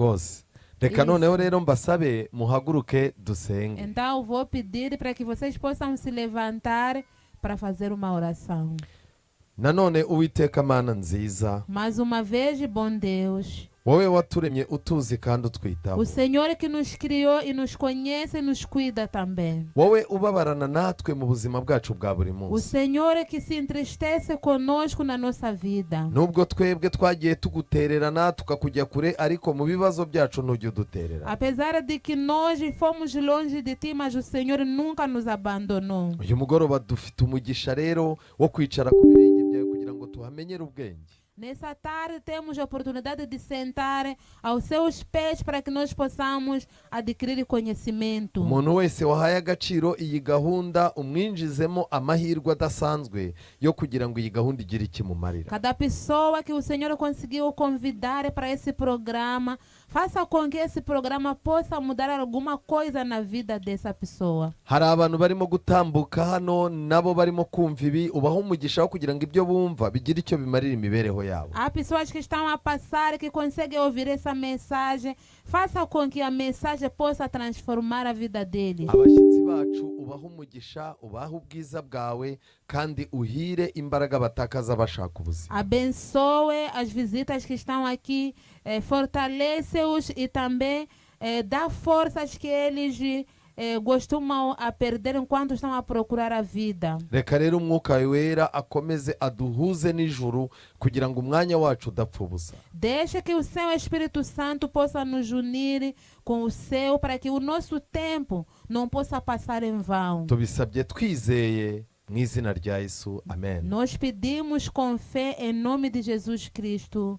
Rwose reka Isso. Noneho rero mbasabe muhaguruke dusenge. Então vou pedir para que vocês possam se levantar para fazer uma oração. Nanone Uwiteka Mana nziza, Mais uma vez, bom Deus, wowe waturemye utuzi kandi utwitaho, o Senhor que nos criou e nos conhece e nos cuida também. Wowe ubabarana natwe mu buzima bwacu bwa buri O munsi, Senhor que se entristece conosco na nossa vida. Nubwo twebwe twagiye tugutererana tukakujya kure, ariko mu bibazo byacu ntujya udutererana. Apesar de que nós fomos longe de ti, mas o Senhor nunca nos abandonou. Uyu mugoroba dufite umugisha rero wo kwicara ku birenge byawe kugira ngo tuhamenyere ubwenge. Nessa tarde temos a oportunidade de sentar aos seus pés para que nós possamos adquirir conhecimento. Umuntu wese wahaye agaciro iyi gahunda umwinjizemo amahirwe adasanzwe yo kugira ngo iyi gahunda igire ikimumarira. Cada pessoa que o Senhor conseguiu convidar para esse programa, faça com que esse programa possa mudar alguma coisa na vida dessa pessoa. Hari abantu barimo gutambuka hano nabo barimo kumva ibi, ubaha umugisha wo kugira ngo ibyo bumva bigire icyo bimarira imibereho yabo. Há pessoas que estão a passar, que conseguem ouvir essa mensagem. Faça com que a mensagem possa transformar a vida deles. Abashyitsi bacu ubahe umugisha, ubahe ubwiza bwawe kandi uhire imbaraga batakaza bashaka ubuzima. Abençoe as visitas que estão aqui, fortalece-os e também dá forças que eles costumam a perder enquanto estão a procurar a vida. Reka rero Umwuka Wera akomeze aduhuze n'ijuru kugira ngo umwanya wacu udapfa ubusa. Deixa que o seu Espírito Santo possa nos unir com o seu, para que o nosso tempo não possa passar em vão. Tubisabye twizeye mu izina rya Yesu, amen. Nós pedimos com fé em nome de Jesus Cristo.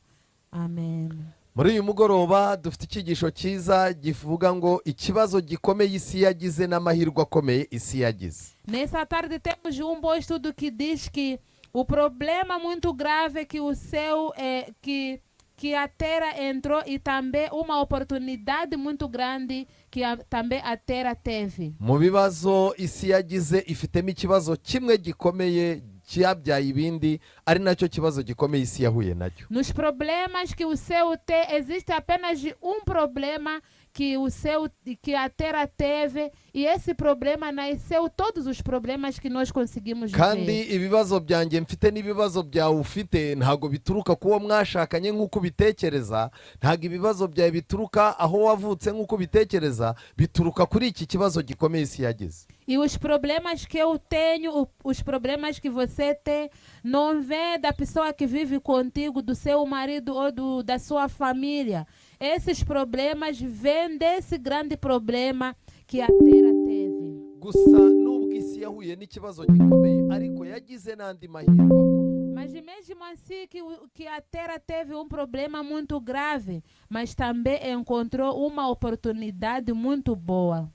Amém. Muri uyu mugoroba dufite icyigisho cyiza kivuga ngo ikibazo gikomeye isi yagize n'amahirwe akomeye isi yagize. Nessa tarde temos um bom estudo que diz que o problema muito grave que o céu é, que a terra entrou e também uma oportunidade muito grande que também a terra teve. Mu bibazo isi yagize ifitemo ikibazo kimwe gikomeye cyabyaye ibindi, ari nacyo kibazo gikomeye isi yahuye nacyo. Nos problemas que o céu tem, existe apenas um problema que o céu, que a terra teve, e esse problema nasceu todos os problemas que nós conseguimos Kandi ver. Ibibazo byanjye mfite n'ibibazo byawe ufite ntabwo bituruka ku wo mwashakanye nk'uko ubitekereza, ntabwo ibibazo byawe bituruka aho wavutse nk'uko ubitekereza, bituruka kuri iki kibazo gikomeye isi yagize. E os problemas que eu tenho, os problemas que você tem, não vem da pessoa que vive contigo, do seu marido ou da sua família. Esses problemas vêm desse grande problema que a terra teve. Gusa nubwo isi yahuye n'ikibazo gikomeye, ariko yagize n'andi mahirwe akomeye. Mas mesmo assim que a terra teve um problema muito grave, mas também encontrou uma oportunidade muito boa.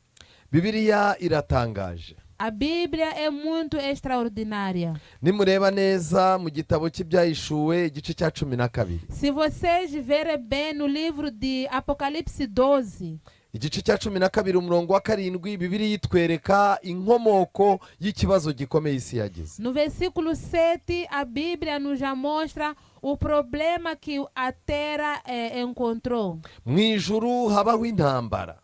Bibiliya iratangaje. A Bíblia é muito extraordinária. Nimureba neza mu gitabo cy'Ibyahishuwe igice cya 12, Se vocês verem bem no livro de Apocalipse 12, igice cya 12 umurongo wa 7, Bibiliya itwereka inkomoko y'ikibazo gikomeye isi yagize. No versículo 7, a Bíblia nos já mostra o problema que a terra encontrou. Mu ijuru habaho intambara.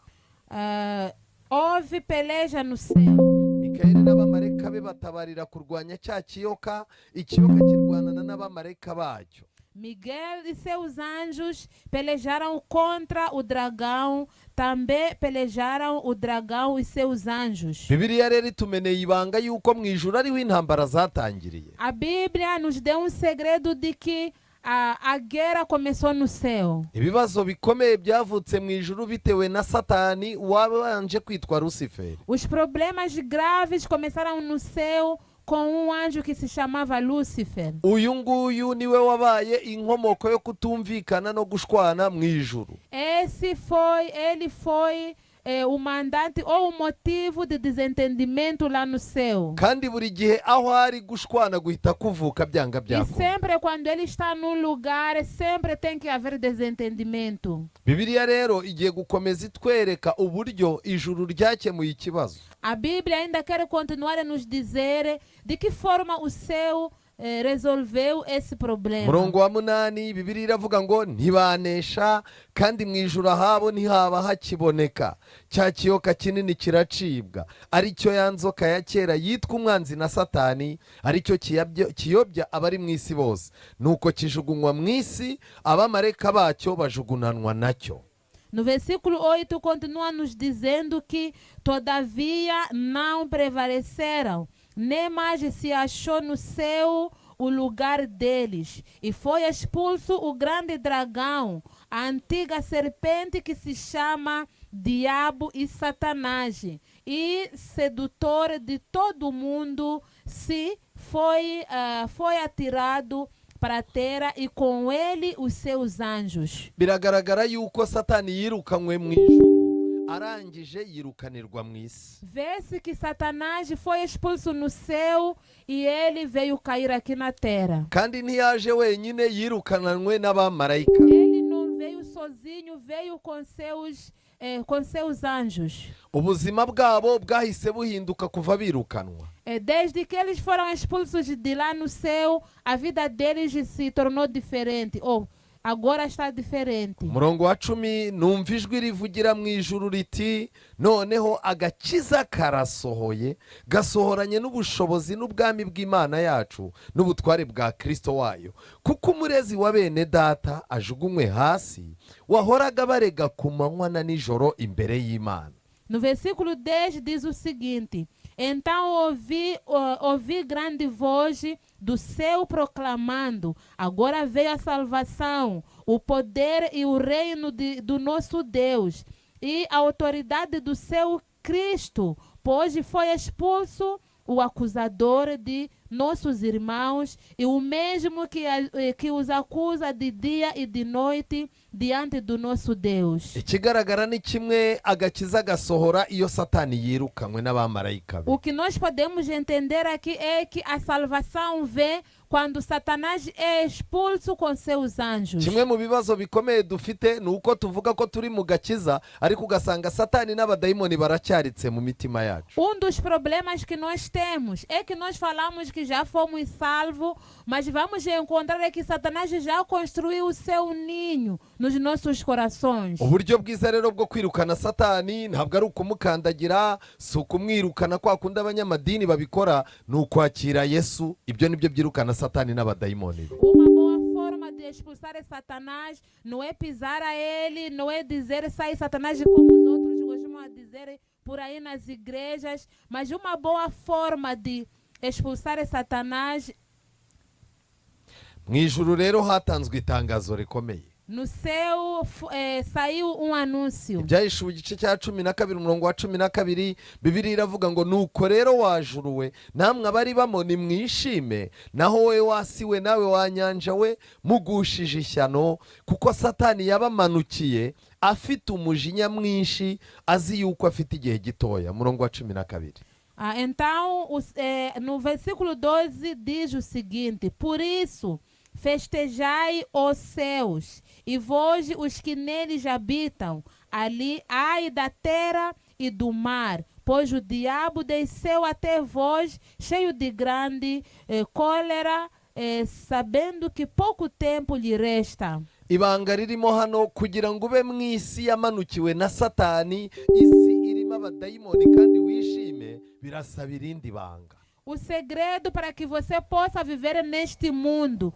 Ah, houve peleja no céu. Mikayeli n'abamarayika be batabarira kurwanya cya kiyoka, ikiyoka kirwanana n'abamarayika bacyo. Miguel e seus anjos pelejaram contra o dragão, também pelejaram o dragão e seus anjos. Bibiliya rero itumeneye ibanga y'uko mu ijuru ariho intambara zatangiriye. A Bíblia nos deu um segredo de que a guerra começou no céu. Ibibazo bikomeye byavutse mu ijuru bitewe na Satani wabanje kwitwa Rusiferi. Os problemas graves começaram no céu com um anjo que se chamava Lúcifer. Uyu nguyu niwe wabaye inkomoko yo kutumvikana no gushwana mu ijuru. Ele foi o mandante ou o motivo de desentendimento lá no céu. Kandi buri gihe aho ari gushwana guhita kuvuka byanga E byakunda. sempre quando ele está num lugar, sempre tem que haver desentendimento. Bibiliya rero igiye gukomeza itwereka uburyo ijuru ryakemuye ikibazo. A Bíblia ainda quer continuar a nos dizer de que forma o céu resolveu esse problema. Umurongo wa 8, Bibiliya iravuga ngo ntibanesha, kandi mu ijuru ahabo ntihaba hakiboneka. Cya kiyoka kinini kiracibwa, aricyo ya nzoka ya kera yitwa umwanzi na Satani, aricyo kiyobya abari mu isi bose. Nuko kijugunywa mu isi, abamarayika bacyo bajugunanwa nacyo. No versículo 8 continua nos dizendo que, todavia, não prevaleceram, nem mais se achou no céu o lugar deles. E foi expulso o grande dragão, a antiga serpente que se chama Diabo e Satanás, e sedutor de todo o mundo, se foi atirado para a terra e com ele os seus anjos. Biragaragara yuko Satani yirukanywe mu ijuru, arangije yirukanirwa mu isi. Vê-se que Satanás foi expulso no céu e ele veio cair aqui na terra. Kandi ntiyaje wenyine, yirukananywe n'abamarayika. Ele não veio sozinho, veio com seus anjos. Ubuzima bwabo bwahise buhinduka kuva birukanwa. Desde que eles foram expulsos de lá no céu, a vida deles se tornou diferente. Ou agora está diferente. Umurongo wa 10, numva ijwi rivugira mu ijuru riti: noneho agakiza karasohoye, gasohoranye n'ubushobozi n'ubwami bw'Imana yacu n'ubutware bwa Kirisito wayo, kuko umurezi wa bene data ajugunywe hasi, wahoraga barega ku manywa na nijoro imbere y'Imana. No versículo 10 diz o seguinte: Então ouvi grande voz do céu proclamando: Agora veio a salvação, o poder e o reino do nosso Deus e a autoridade do seu Cristo, pois foi expulso o acusador de nossos irmãos e o mesmo que os acusa de dia e de noite diante do nosso Deus. Ikigaragara ni kimwe: agakiza gasohora iyo Satani yirukanywe n'abamarayika be. O que nós podemos entender aqui é que a salvação vem quando Satanás é expulso com seus anjos. Kimwe mu bibazo bikomeye dufite ni uko tuvuga ko turi mu gakiza, ariko ugasanga Satani n'abadayimoni baracyaritse mu mitima yacu. Um dos problemas que nós temos é que nós falamos que já fomos salvos, mas vamos encontrar é que Satanás já construiu o seu ninho nos nossos corações. Uburyo bwiza rero bwo kwirukana Satani ntabwo ari ukumukandagira, si ukumwirukana kwa kundi abanyamadini babikora, ni ukwakira Yesu. Ibyo ni byo byirukana Satani n'abadayimoni be. Uma boa forma de expulsar Satanás não é pisar a ele, não é dizer "sai, Satanás", como os outros costumam a dizer por aí nas igrejas, mas uma boa forma de expulsar Satanás. Mu ijuru rero hatanzwe itangazo rikomeye. No céu saiu um anúncio. Ibyahishuwe igice cya 12, umurongo wa 12, Bibiliya iravuga ngo: nuko rero wa juru we, namwe abaribamo, nimwishime. Naho wowe wa si we, nawe wa nyanja we, mugushije ishyano, kuko Satani yabamanukiye afite umujinya mwinshi, azi yuko afite igihe gitoya. Umurongo wa 12. Ah, então, no versículo 12 diz o seguinte: Por isso, festejai, os céus, e vós, os que neles habitam. Ali, ai da terra e do mar, pois o diabo desceu até vós, cheio de grande cólera, sabendo que pouco tempo lhe resta. Ibanga ririmo hano, kugira ngo ube mu isi yamanukiwe na Satani, isi irimo abadayimoni, kandi wishime, birasaba irindi banga. O segredo para que você possa viver neste mundo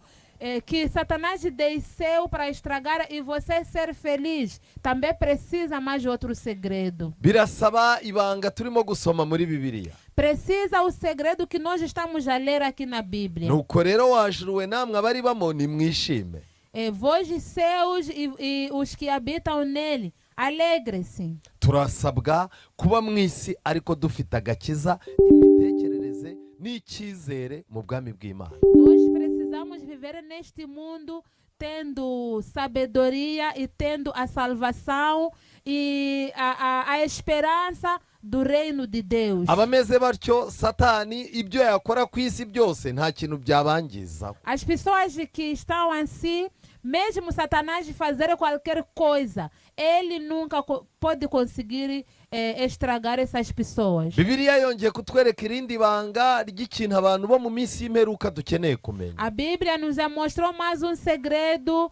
que Satanás desceu para estragar e você ser feliz, também precisa mais outro segredo. Birasaba ibanga turimo gusoma muri Bibiliya. Precisa o segredo que nós estamos a ler aqui na Bíblia. Nuko rero wa juru we, namwe abaribamo, nimwishime. Vós, céus, e os que habitam nele, alegre-se. Turasabwa kuba mu isi ariko dufite agakiza, imitekerereze n'icyizere mu bwami bw'Imana. Nós precisamos viver neste mundo tendo sabedoria e tendo a salvação e a esperança do reino de Deus. Abameze batyo, Satani ibyo yakora ku isi byose nta kintu byabangizaho. As pessoas que estão assim, mesmo Satanás fazer qualquer coisa, Ele nunca pode conseguir estragar essas pessoas. Bibiliya yongeye kutwereka irindi banga ry'ikintu abantu bo mu minsi y'imperuka dukeneye kumenya. A Bíblia nos já mostrou mais um segredo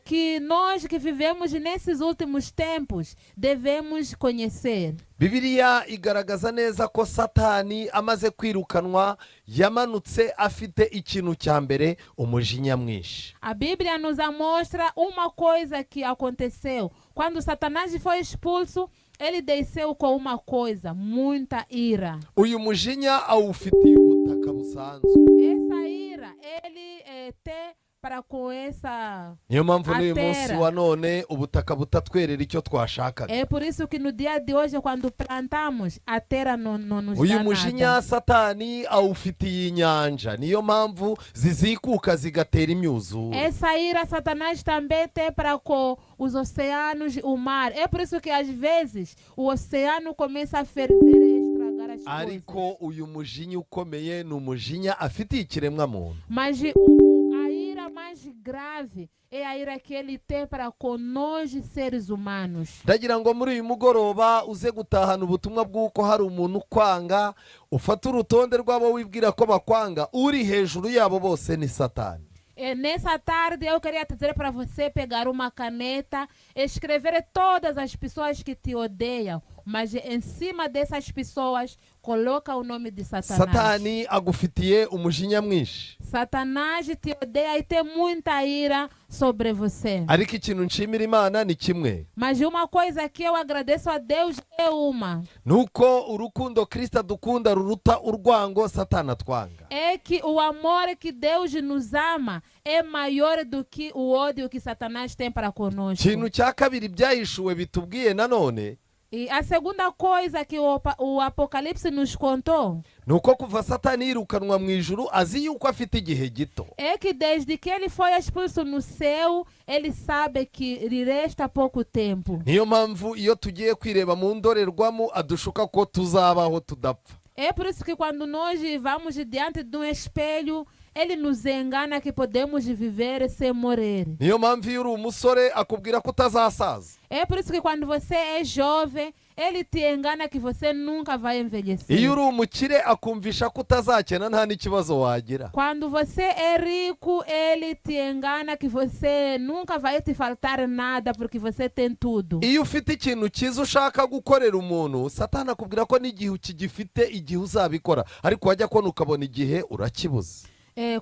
que nós que vivemos nesses últimos tempos devemos conhecer. Bibiliya igaragaza neza ko Satani amaze kwirukanwa yamanutse afite ikintu cya mbere, umujinya mwinshi. A Bíblia nos mostra uma coisa que aconteceu. Quando Satanás foi expulso, ele desceu com uma coisa, muita ira. Uyu mujinya awufitiye ubutaka busanzwe. Essa ira, ele tem para com essa. Niyo mpamvu n'uyu Atera. Munsi wa none ubutaka butatwerera icyo twashakaga. É por isso que no dia de hoje, quando plantamos, a terra não nos Uyu dá mujinya nada. Satani awufitiye inyanja, niyo mpamvu zizikuka zigatera imyuzure. Essa ira Satanás também tem para com os oceanos, o mar. É por isso que às vezes o oceano começa a ferver e estragar as coisas. Ariko uyu mujinya ukomeye ni umujinya afitiye ikiremwamuntu. Mas a ira mais grave é a ira que ele tem para com nós, seres humanos. Ndagira ngo muri uyu mugoroba uze gutahana ubutumwa bw'uko hari umuntu ukwanga, ufate urutonde rw'abo wibwira ko bakwanga, uri hejuru yabo bose ni Satani. Nessa tarde eu queria dizer para você pegar uma caneta, escrever todas as pessoas que te odeiam, mas em cima dessas pessoas coloca o nome de Satanás. Satani agufitiye umujinya mwinshi. Satanás te odeia e tem muita ira sobre você. Ariko ikintu nshimira Imana ni kimwe. Mas uma coisa que eu agradeço a Deus é uma. Ni uko urukundo Kirisita adukunda ruruta urwango Satani atwanga. É que o amor que Deus nos ama é maior do que o ódio que Satanás tem para conosco. Ikintu cya kabiri Ibyahishuwe bitubwiye nanone E a segunda coisa que o Apocalipse nos contou ni uko kuva Satani yirukanwa mu ijuru azi yuko afite igihe gito. É que desde que ele foi expulso no céu, ele sabe que lhe resta pouco tempo. Niyo mpamvu iyo tugiye kwireba mu ndorerwamo adushuka ko tuzabaho tudapfa. É por isso que quando nós vamos diante de um espelho, ele nos engana que podemos viver sem morrer. Niyo mpamvu iyo uri umusore akubwira ko utazasaza. É por isso que quando você é jovem, ele te engana que você nunca vai envelhecer. Iyo uri umukire akumvisha ko utazakena nta n'ikibazo wagira. Quando você é rico, ele te engana que você nunca vai te faltar nada porque você tem tudo. Iyo ufite ikintu cyiza ushaka gukorera umuntu, Satani akubwira ko n'igihe ukigifite igihe uzabikora, ariko wajya kubona ukabona igihe urakibuze.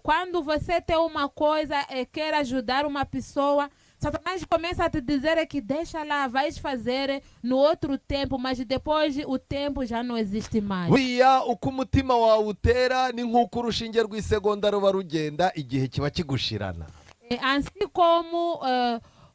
Quando você tem uma coisa e quer ajudar uma pessoa, Satanás começa a te dizer que deixa lá, vais fazer no outro tempo, mas depois o tempo já não existe mais. Buriya uko umutima wawe utera ni nk'uko urushinge rw'isegonda ruba rugenda, igihe kiba kigushirana. Assim como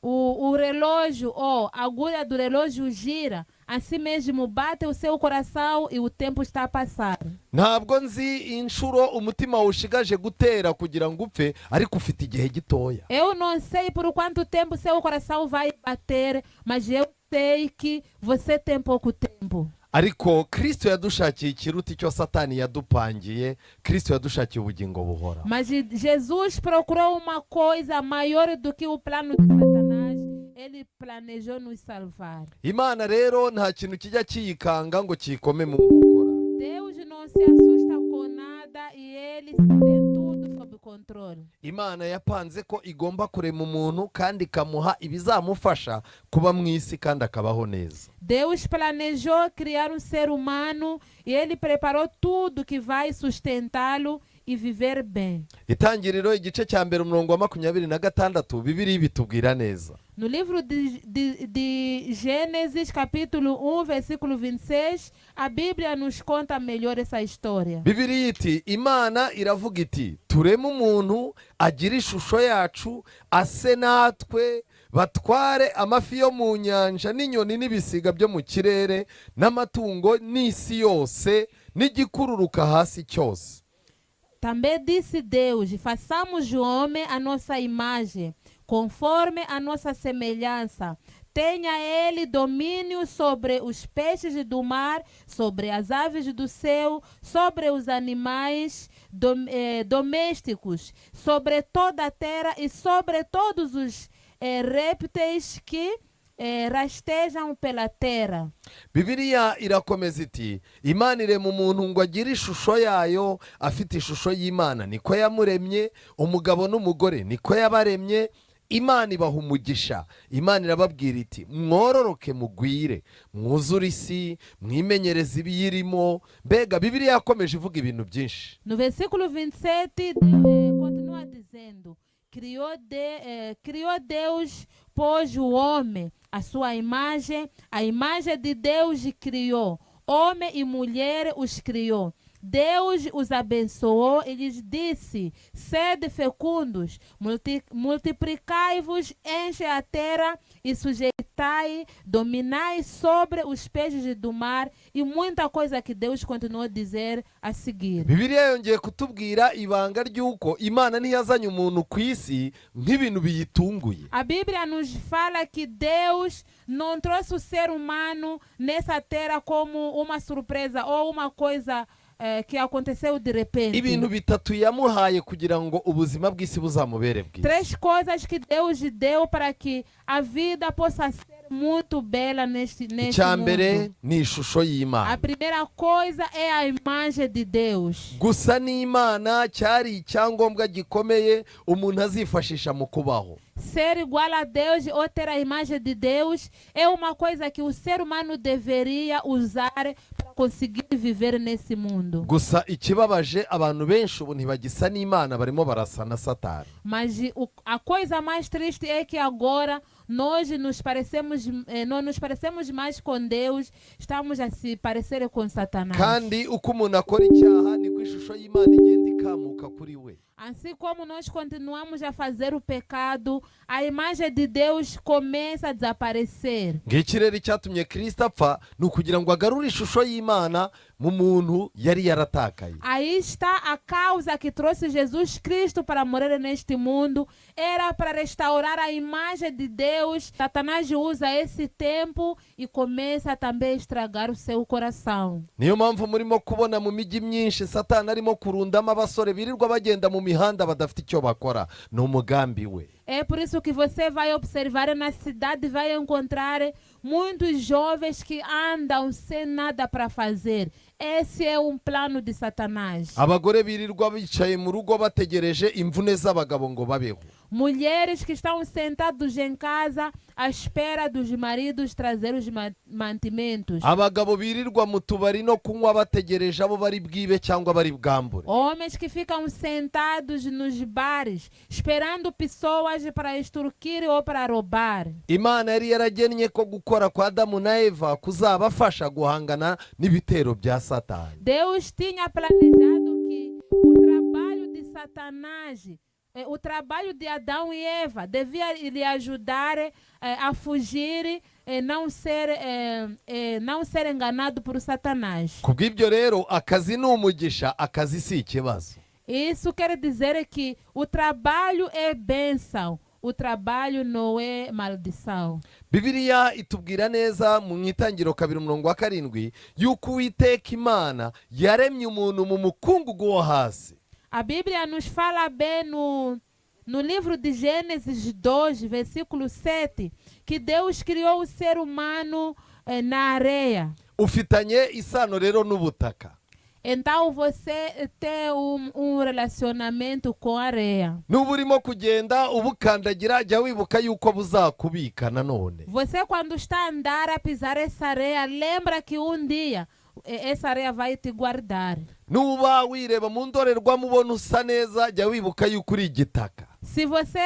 o relógio ou a agulha do relógio gira, assim mesmo bate o seu coração e o tempo está a passar. Ntabwo nzi inshuro umutima wawe ushigaje gutera kugira ngo upfe, ariko ufite igihe gitoya. Eu não sei por quanto tempo seu coração vai bater, mas eu sei que você tem pouco tempo. Ariko Kirisito yadushakiye ikiruta icyo Satani yadupangiye. Kirisito yadushakiye ubugingo buhoraho. Mas Jesus procurou uma coisa maior do que o plano de Satanás. Ele planejou nos salvar. Imana rero nta kintu kijya kiyikanga ngo kiyikome mu nkokora. Deus não se assusta com nada e ele tem tudo sob controle. Imana yapanze ko igomba kurema umuntu kandi ikamuha ibizamufasha kuba mu isi kandi akabaho neza. Deus planejou criar um ser humano e ele preparou tudo que vai sustentá-lo e viver bem. Itangiriro igice cya mbere umurongo wa 26, Bibiliya bitubwira neza. No livro de Gênesis, capítulo 1, versículo 26, a Bíblia nos conta melhor essa história. Bibiliya iti, Imana iravuga iti, tureme umuntu agire ishusho yacu, ase natwe, batware amafi yo mu nyanja n'inyoni n'ibisiga byo mu kirere n'amatungo n'isi yose n'igikururuka hasi cyose. Também disse Deus: façamos o homem à nossa imagem, conforme a nossa semelhança. Tenha ele domínio sobre os peixes do mar, sobre as aves do céu, sobre os animais domésticos, sobre toda a terra e sobre todos os répteis que rastejam pela terra. Bibiliya irakomeza iti Imana irema umuntu ngo agire ishusho yayo, afite ishusho y'Imana niko yamuremye, umugabo n'umugore niko yabaremye. Imana ibaha umugisha, Imana irababwira iti mwororoke mugwire, mwuzure isi, mwimenyereze ibiyirimo. Mbega Bibiliya yakomeje ivuga ibintu byinshi. No versículo 27, continua dizendo: Criou Deus, pois, o homem, a sua imagem, a imagem de Deus criou, homem e mulher os criou. Deus os abençoou e lhes disse: Sede fecundos, multiplicai-vos, enche a terra e sujeitai, dominai sobre os peixes do mar, e muita coisa que Deus continuou a dizer a seguir. Bibiliya yongeye kutubwira ibanga ry'uko Imana ntiyazanye umuntu ku isi nk'ibintu biyitunguye. A Bíblia nos fala que Deus não trouxe o ser humano nessa terra como uma surpresa ou uma coisa que aconteceu de repente. Ibintu bitatu yamuhaye kugira ngo ubuzima bw'isi buzamubere bwiza. Três coisas que Deus deu para que a vida possa ser muito bela neste Icya mbere mundo. Ni ishusho A y'Imana. Primeira coisa é a imagem de Deus. Gusa n'Imana cyari icyangombwa gikomeye umuntu azifashisha mu kubaho. Ser igual a Deus ou ter a imagem de Deus é uma coisa que o ser humano deveria usar para conseguir viver nesse mundo. Gusa ikibabaje, abantu benshi ubu ntibagisa n'Imana, barimo barasa na Satani. Mas a coisa mais triste é que agora nós nos parecemos, não nos parecemos mais com Deus, estamos a se parecer com Satanás. Kandi uko umuntu akora icyaha niko ishusho y'Imana igenda ikamuka kuri we. Assim como nós continuamos a fazer o pecado, a imagem de Deus começa a desaparecer. Ngiki rero icyatumye Kirisito apfa, ni ukugira ngo agarure ishusho y'Imana mu muntu yari yaratakaye. Aí está a causa que trouxe Jesus Cristo para morrer neste mundo. Era para restaurar a imagem de Deus. Satanás usa esse tempo e começa também a estragar o seu coração. Niyo mpamvu murimo kubona mu mijyi myinshi Satani arimo kurundamo abasore birirwa bagenda mu mihanda badafite icyo bakora, ni umugambi we. É por isso que você vai observar na cidade, vai encontrar muitos jovens que andam sem nada para fazer. Esse é um plano de Satanás. Abagore birirwa bicaye mu rugo bategereje imvune z'abagabo ngo babeho. Mulheres que estão sentados em casa à espera dos maridos trazer os mantimentos. Abagabo birirwa mu tubari no kunywa bategereje abo bari bwibe cyangwa bari bwambure. Homens que ficam sentados nos bares esperando pessoas para extorquir ou para roubar. Imana yari yaragennye ko gukora kwa Adamu na Eva kuzabafasha guhangana n'ibitero bya Satani. Deus tinha planejado que o trabalho de Satanás, o trabalho de Adão e Eva, devia lhe ajudar a fugir, não ser enganado por Satanás. Ku bw'ibyo rero, akazi ni umugisha, akazi si ikibazo. Isso quer dizer que o trabalho é bênção, o trabalho não é maldição. Bibiliya itubwira neza mu Itangiriro 2 umurongo wa 7 yuko Uwiteka Imana yaremye umuntu mu mukungugu wo hasi. A Bíblia nos fala bem no livro de Gênesis 2, versículo 7, que Deus criou o ser humano na areia. Ufitanye isano rero n'ubutaka. Então você tem um relacionamento com a areia. Nuba urimo kugenda ubukandagira, jya wibuka yuko buzakubika nanone. Você, quando está a andar, a pisar essa areia, lembra que um dia essa areia vai te guardar. Nuba wireba mu ndorerwamo ubona usa neza, jya wibuka yuko uri igitaka. Se você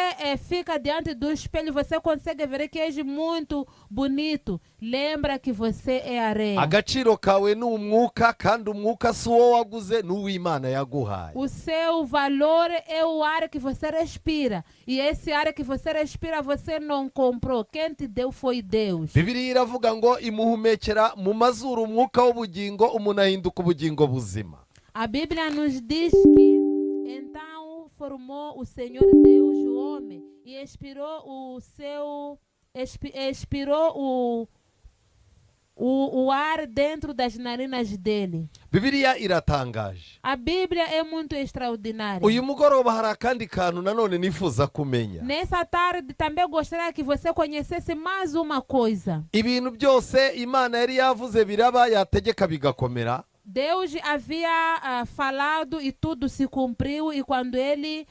fica diante do espelho, você consegue ver que és muito bonito. Lembra que você é areia. Agaciro kawe ni umwuka, kandi umwuka si uwo waguze, ni uw'Imana yaguhaye. O seu valor é o ar que você respira. E esse ar que você respira, você não comprou. Quem te deu foi Deus. Bibiliya iravuga ngo imuhumekera mu mazuru umwuka w'ubugingo, umuntu ahinduka ubugingo buzima. A Bíblia nos diz que então formou o Senhor Deus o homem e expirou o seu expirou o o ar dentro das narinas dele. Bibiliya iratangaje. A Bíblia é muito extraordinária. Uyu mugoroba hari akandi kantu nanone nifuza kumenya. Nessa tarde também gostaria que você conhecesse mais uma coisa. Ibintu byose Imana yari yavuze biraba, yategeka bigakomera. Deus havia falado e tudo se cumpriu, e quando ele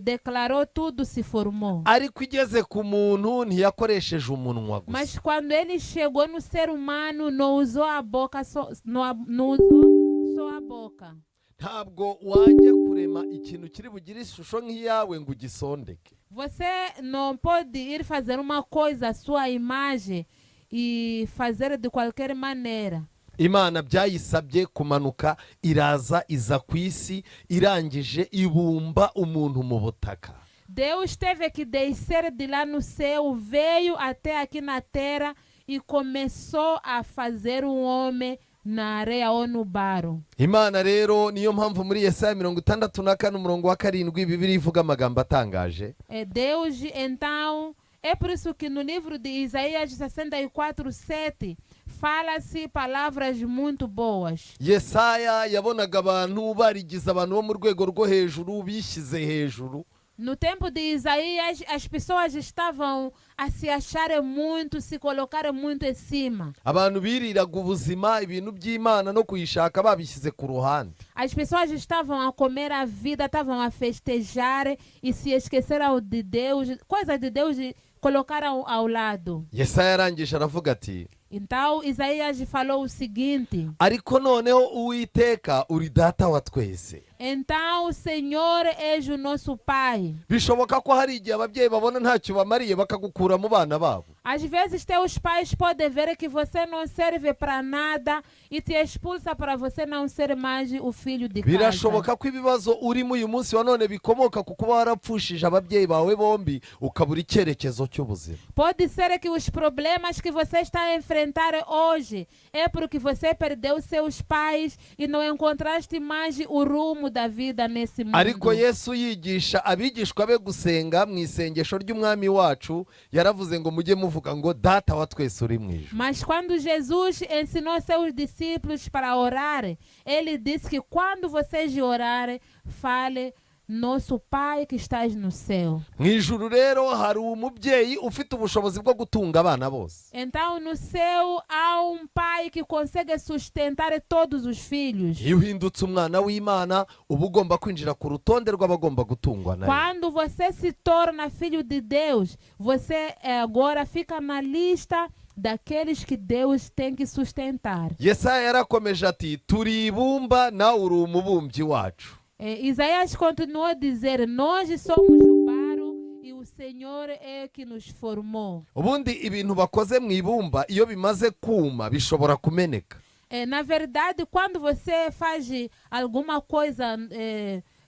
declarou, tudo se formou. Ariko igeze ku muntu ntiyakoresheje umunwa gusa. Mas quando ele chegou no ser humano, não usou a boca só, não usou só a boca. Ntabwo wajya kurema ikintu kiri bugire ishusho nk'iyawe ngo ugisondeke. Você não pode ir fazer uma coisa à sua imagem e fazer de qualquer maneira. Imana byayisabye kumanuka, iraza, iza ku isi, irangije ibumba umuntu mu butaka. Deus teve que descer de lá no céu, veio até aqui na terra e começou a fazer um homem na areia ou no barro. Imana rero niyo mpamvu muri Yesaya 64 umurongo wa 7 Bibiliya ivuga amagambo atangaje. Deus, então, é por isso que no livro de Isaías 64, 7, fala-se palavras muito boas. Yesaya yabonaga abantu barigize abantu bo mu rwego rwo hejuru, bishyize hejuru. No tempo de Isaías, as pessoas estavam a se acharem muito, se colocarem muito em cima. Abantu biriraga ubuzima, ibintu by'Imana no kuyishaka babishyize ku ruhande. As pessoas estavam a comer a vida, estavam a festejar e se esqueceram de Deus, coisas de Deus e colocaram ao lado. Yesaya yarangije aravuga ati: Então Isaías falou o seguinte: "Ariko noneho Uwiteka uri Data wa twese." Então o Senhor és o nosso Pai. Bishoboka ko hari igihe ababyeyi babona ntacyo bamariye bakagukura mu bana babo. Às vezes teus pais podem ver que você não serve para nada e te expulsa para você não ser mais o filho de casa. Birashoboka ko ibibazo urimo uyu munsi wa none bikomoka ku kuba warapfushije ababyeyi bawe bombi, ukabura icyerekezo cy'ubuzima. Pode ser que os problemas que você está a enfrentar hoje é porque você perdeu seus pais e não encontraste mais o rumo da vida nesse mundo. Ariko Yesu yigisha abigishwa be gusenga mu isengesho ry'Umwami wacu, yaravuze ngo mujye muvuga ngo: "Data wa twese uri mu ijuru." Mas quando Jesus ensinou seus discípulos para orar, ele disse que quando vocês orarem, fale: "Nosso Pai que estás no céu." Mu ijuru rero hari umubyeyi ufite ubushobozi bwo gutunga abana bose. Então, no céu há um pai que consegue sustentar todos os filhos. Iyo uhindutse umwana w'Imana uba ugomba kwinjira ku rutonde rw'abagomba gutungwa nayo. Quando você se torna filho de Deus, você agora fica na lista daqueles que Deus tem que sustentar. Yesaya yarakomeje ati: "Turi ibumba, nawe uri umubumbyi wacu." Isaías continuou a dizer: "Nós somos o barro e o Senhor é que nos formou." Ubundi ibintu bakoze mu ibumba iyo bimaze kuma bishobora kumeneka. Na verdade, quando você faz alguma coisa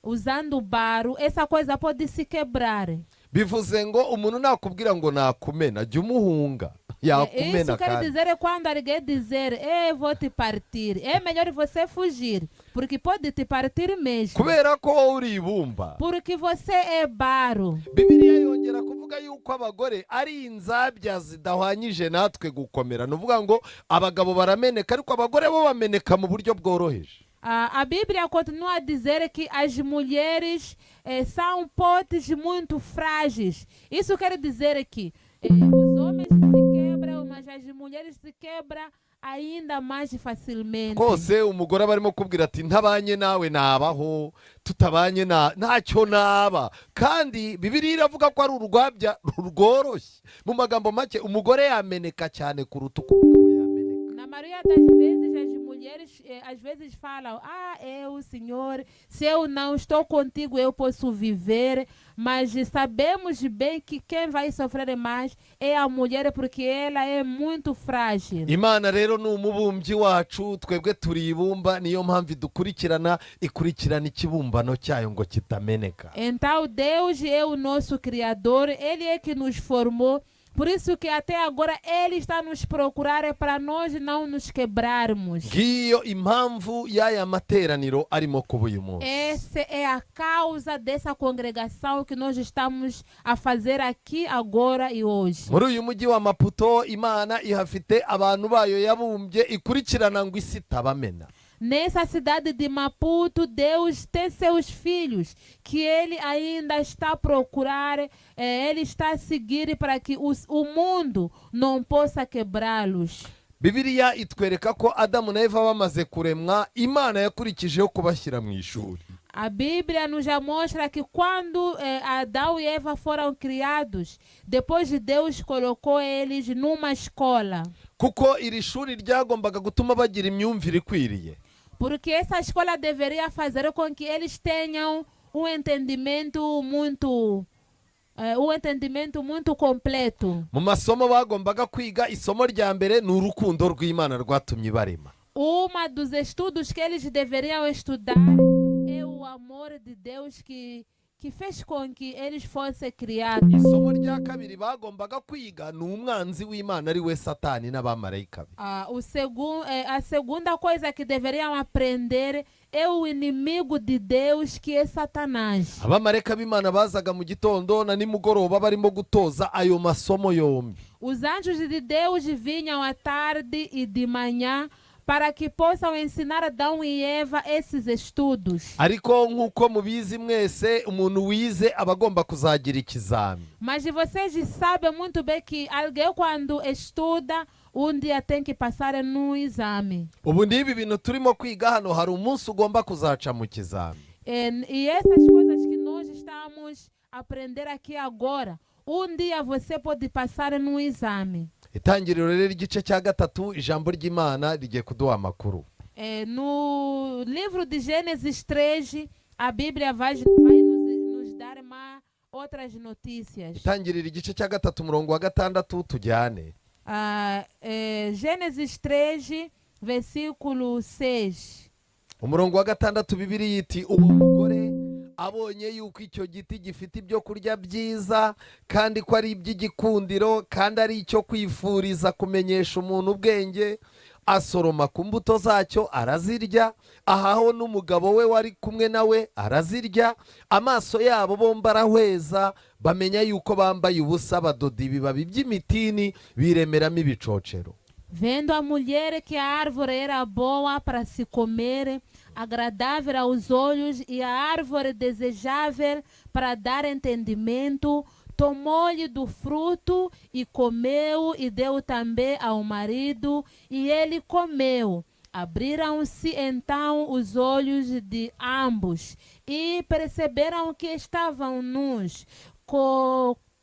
usando barro, essa coisa pode se quebrar. Bivuze ngo umuntu nakubwira ngo nakumena, jya umuhunga, yakumena. Isso quer Kandi dizer é quando alguém dizer: "Eu vou te partir", é melhor você fugir, porque pode te partir mesmo. Kubera ko wowe uri ibumba. Porque você é barro. Bibiliya yongera kuvuga yuko abagore ari inzabya zidahwanyije natwe gukomera. Ni ukuvuga ngo abagabo barameneka, ariko abagore bo bameneka mu buryo bworoheje. A Bíblia continua a dizer que as mulheres são potes muito frágeis. Isso quer dizer que os homens se quebram, mas as mulheres se quebram ainda mais facilmente. Rwose umugore aba arimo kubwira ati: "Ntabanye nawe nabaho, tutabanye na ntacyo naba." Kandi Bibiliya iravuga ko ari urwabya rworoshye. Mu magambo make, umugore yameneka cyane kuruta uko umugabo yameneka. Na maioria das vezes, as mulheres às vezes falam: "Ah, eu, Senhor, se eu não estou contigo, eu posso viver." Mas sabemos bem que quem vai sofrer mais é a mulher, porque ela é muito frágil. Imana rero ni umubumbyi wacu, twebwe turi ibumba. Niyo mpamvu idukurikirana, ikurikirana ikibumbano cyayo ngo kitameneka. Então, Deus é o nosso Criador, Ele é que nos formou. Por isso que até agora Ele está a nos procurar é para nós não nos quebrarmos. Ngiyo impamvu y'aya materaniro arimo kuba uyu munsi. Essa é a causa dessa congregação que nós estamos a fazer aqui agora e hoje. Muri uyu mujyi wa Maputo Imana ihafite abantu bayo yabumbye ikurikirana ngo isi itabamena. Nessa cidade de Maputo, Deus tem seus filhos que Ele ainda está a procurar, Ele está a seguir para que o mundo não possa quebrá-los. Bibiliya itwereka ko Adamu na Eva bamaze kuremwa Imana yakurikijeho kubashyira mu ishuri. A Bíblia nos já mostra que quando Adão e Eva foram criados, depois de Deus colocou eles numa escola. Kuko iri shuri ryagombaga gutuma bagira imyumvire ikwiriye. Porque essa escola deveria fazer com que eles tenham um entendimento muito completo. Mu masomo bagombaga kwiga isomo rya mbere ni urukundo rw'Imana rwatumye ibarema. Uma dos estudos que eles deveriam estudar é o amor de Deus que fez com que eles fossem criados. Isomo rya kabiri bagombaga kwiga ni umwanzi w'Imana ari we Satani n'abamarayika be. Ah, a segunda coisa que deveriam aprender é o inimigo de Deus, que é Satanás. Abamarayika b'Imana bazaga mu gitondo na nimugoroba barimo gutoza ayo masomo yombi. Os anjos de Deus vinham à tarde e de manhã para que possam ensinar Adão e Eva esses estudos. Ariko nk'uko mubizi mwese umuntu wize aba agomba kuzagira ikizami. Mas vocês sabem muito bem que alguém, quando estuda, um dia tem que passar no exame. Ubu n'ibi bintu turimo kwiga hano hari umunsi ugomba kuzaca mu kizami. E essas coisas que nós estamos a aprender aqui agora, um dia você pode passar no exame. Itangiriro rero igice cya gatatu ijambo ry'Imana rigiye kuduha amakuru. No livro de Gênesis 3, a Bíblia vai nos dar mais outras notícias. Itangiriro igice cya gatatu umurongo wa gatandatu tujyane. Ah, Gênesis 3, versículo 6. Umurongo wa gatandatu Bibiliya iti uwo mugore abonye yuko icyo giti gifite ibyo kurya byiza kandi ko ari iby'igikundiro kandi ari icyo kwifuriza kumenyesha umuntu ubwenge asoroma ku mbuto zacyo arazirya ahaho n'umugabo we wari kumwe nawe arazirya amaso yabo bombi arahweza bamenya yuko bambaye ubusa badoda ibibabi by'imitini biremeramo ibicocero. Vendo a mulher que a árvore era boa para se comer, agradável aos olhos e a árvore desejável para dar entendimento, tomou-lhe do fruto e comeu, e deu também ao marido, e ele comeu. Abriram-se então os olhos de ambos e perceberam que estavam nus.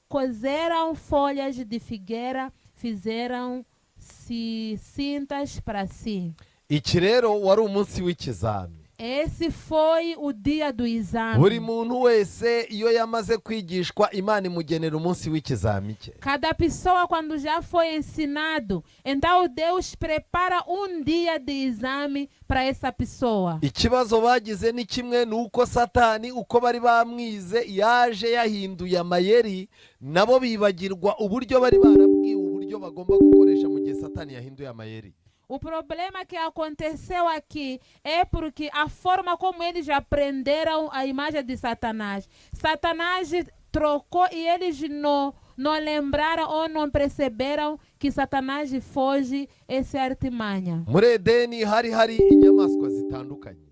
Coseram folhas de figueira, fizeram-se cintas para si. Iki rero wari umunsi w'ikizami. Esse foi o dia do exame. Buri muntu wese iyo yamaze kwigishwa Imana imugenera umunsi w'ikizami cye. Cada pessoa, quando já foi ensinado, então Deus prepara um dia de exame para essa pessoa. Ikibazo bagize ni kimwe ni uko Satani uko bari bamwize yaje yahinduye amayeri nabo bibagirwa uburyo bari barabwiwe uburyo bagomba gukoresha mu gihe Satani yahinduye amayeri. O problema que aconteceu aqui é porque a forma como eles aprenderam a imagem de Satanás, Satanás trocou e eles não lembraram ou não perceberam que Satanás foge essa artimanha. Muri Edeni hari hari inyamaswa zitandukanye.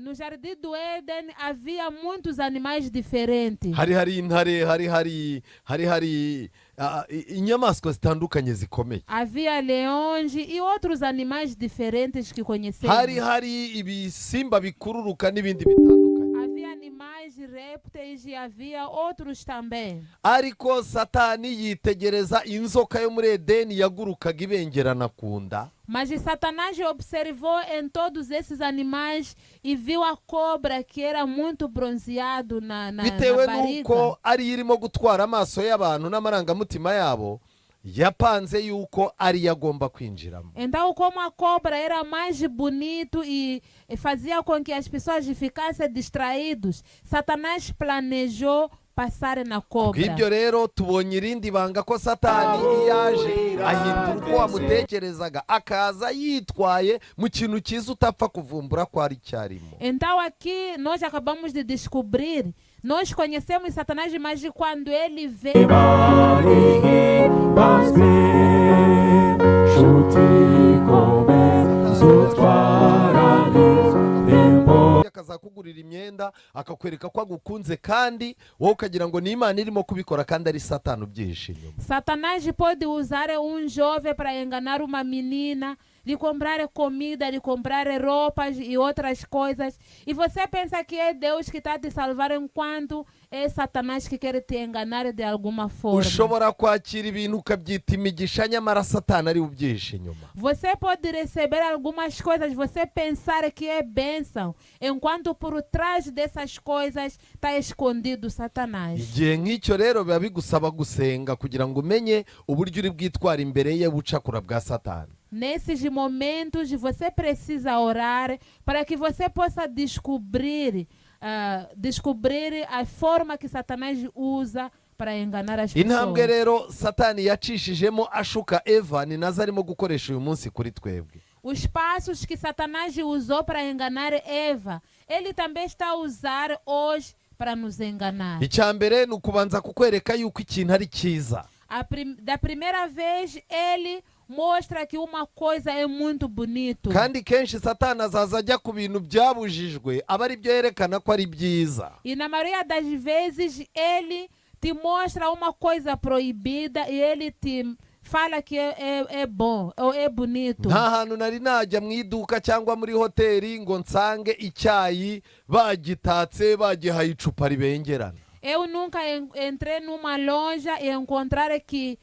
No jardim do Éden havia muitos animais diferentes. Hari hari intare hari hari hari hari ah, inyamaswa zitandukanye zikomeye. Havia leões e outros animais diferentes que conhecemos. Hari hari ibisimba bikururuka n'ibindi bitandukanye. Havia animais, répteis e havia outros também. Ariko Satani yitegereza inzoka yo muri Edeni yagurukaga ibengerana ku nda. Mas Satanás observou em todos esses animais e viu a cobra que era muito bronzeado na Bitewe barriga. n'uko ariyo irimo gutwara amaso y'abantu n'amarangamutima yabo yapanze yuko ariyo agomba kwinjiramo. Então, como a cobra era mais bonito e fazia com que as pessoas ficassem distraídos, Satanás planejou passar na cobra. Bw'ibyo rero tubonye irindi banga ko Satani iyo aje ahindura uko wamutekerezaga, akaza yitwaye mu kintu cyiza utapfa kuvumbura ko ari cyarimo. Então aqui nós acabamos de descobrir, nós conhecemos Satanás, mas quando ele vem, Bazwe nshuti komeza utwarane rembo. Akazakugurira imyenda, akakwereka ko agukunze, kandi wowe ukagira ngo ni Imana irimo kubikora kandi ari Satani ubyihishe inyuma. Satanás pode usar um jovem para enganar uma menina, lhe comprar comida, lhe comprar roupas e outras coisas. E você pensa que é Deus que está te salvar, enquanto é Satanás que quer te enganar de alguma forma. Ushobora kwakira ibintu ukabyita imigisha, nyamara Satani ari we ubyihishe inyuma. Você pode receber algumas coisas, você pensar que é bênção, enquanto por trás dessas coisas está escondido Satanás. Igihe nk'icyo rero biba bigusaba gusenga kugira ngo umenye uburyo uri bwitwara imbere ye bucakura bwa Satani. Nesses momentos você precisa orar para que você possa descobrir a forma que Satanás usa para enganar as Intambwe pessoas. Rero Satani yacishijemo ashuka Eva ni nazo arimo gukoresha uyu munsi kuri twebwe. Os passos que Satanás usou para enganar Eva, ele também está a usar hoje para nos enganar. Icya mbere ni ukubanza kukwereka yuko ikintu ari cyiza. Da primeira vez, ele mostra que uma coisa é muito bonito. Kandi kenshi Satani azaza ajya ku bintu byabujijwe aba ari byo yerekana ko ari byiza. E na maioria das vezes, ele te mostra uma coisa proibida e ele te fala que é bom ou é bonito. Nta hantu nari najya mu iduka cyangwa muri hoteli ngo nsange icyayi bagitatse bagihaye icupa ribengerana. Eu nunca entrei numa loja e encontrar que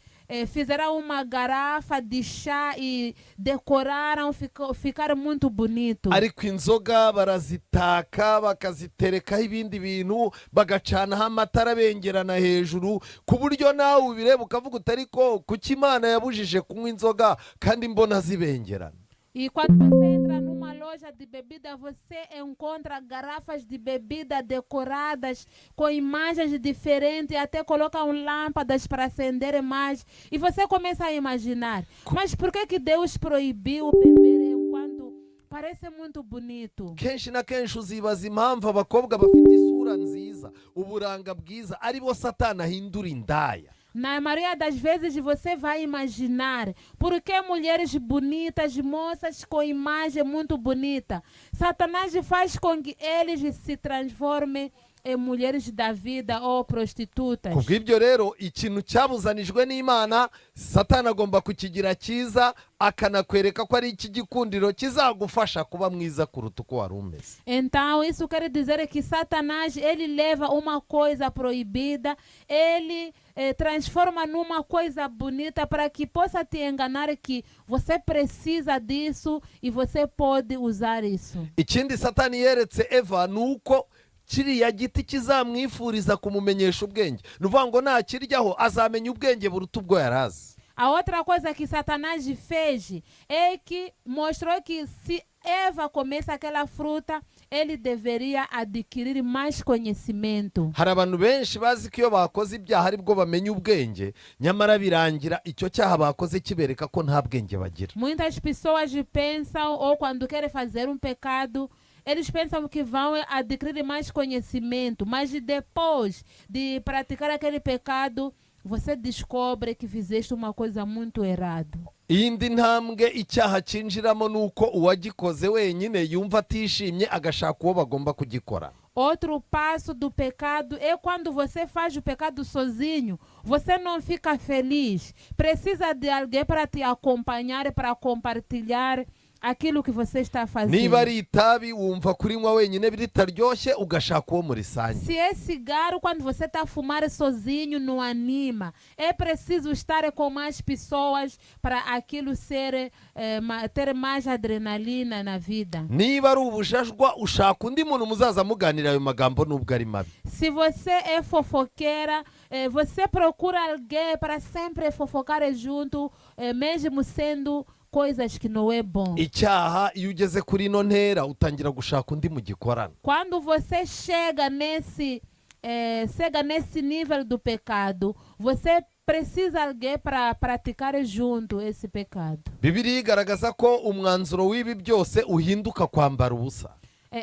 fizeram uma garrafa de chá e decoraram, ficaram muito bonito. Ariko inzoga barazitaka, bakaziterekaho ibindi bintu, bagacanaho amatara abengerana hejuru, ku buryo nawe ubireba ukavuga uti: "Ariko kuki Imana yabujije kunywa inzoga kandi mbona zibengerana?" E quando você entra numa loja de bebida, você encontra garrafas de bebida decoradas com imagens diferentes, até colocam lâmpadas para acender mais. E você começa a imaginar: mas por que que Deus proibiu beber enquanto parece muito bonito? Kenshi na kenshi uzibaza impamvu abakobwa bafite isura nziza, uburanga bwiza, ari bo Satani ahindura indaya. Na maioria das vezes você vai imaginar por que mulheres bonitas, moças com imagem muito bonita, Satanás faz com que eles se transformem em mulheres da vida ou prostitutas. Kubw'ibyo rero ikintu cyabuzanijwe n'Imana, Satani agomba kukigira cyiza, akanakwereka ko ari ik'igikundiro kizagufasha kuba mwiza kuruta uko wari umeze. Então, isso quer dizer que Satanás, ele leva uma coisa proibida, ele transforma numa coisa bonita para que possa te enganar que você precisa disso e você pode usar isso. Ikindi Satani yeretse Eva ni uko kiriya giti kizamwifuriza kumumenyesha ubwenge, ni ukuvuga ngo nakiryaho azamenya ubwenge buruta ubwo yari azi. A outra coisa que Satanás fez é que mostrou que se Eva comesse aquela fruta, ele deveria adquirir mais conhecimento. Hari abantu benshi bazi ko iyo bakoze ibyaha aribwo bamenya ubwenge, nyamara birangira icyo cyaha bakoze kibereka ko nta bwenge bagira. Muitas pessoas pensam, ou quando querem fazer um pecado, eles pensam que vão adquirir mais conhecimento, mas depois de praticar aquele pecado, você descobre que fizeste uma coisa muito errada. Iyindi ntambwe icyaha cyinjiramo ni uko uwagikoze wenyine yumva atishimye, agashaka uwo bagomba kugikora. Outro passo do pecado é quando você faz o pecado sozinho, você não fica feliz. Precisa de alguém para te acompanhar, para compartilhar aquilo que você está fazendo. Niba ari itabi, wumva kurinywa wenyine ritaryoshye, ugashaka uwo murisangiye. Se é cigarro, quando você está a fumar sozinho, não anima. É preciso estar com mais pessoas para aquilo ter mais adrenalina na vida. Niba ari ubujajwa, ushaka undi muntu muzaza muganira ayo magambo nubwo ari mabi. Se você é fofoqueira, você procura alguém para sempre fofocar junto, mesmo sendo coisas que não é bom. Icyaha iyo ugeze kuri ino ntera utangira gushaka undi mugikorana. Quando você chega nesse chega nesse nível do pecado, você precisa alguém para praticar junto esse pecado. Bibiliya igaragaza ko umwanzuro w'ibi byose uhinduka kwambara ubusa.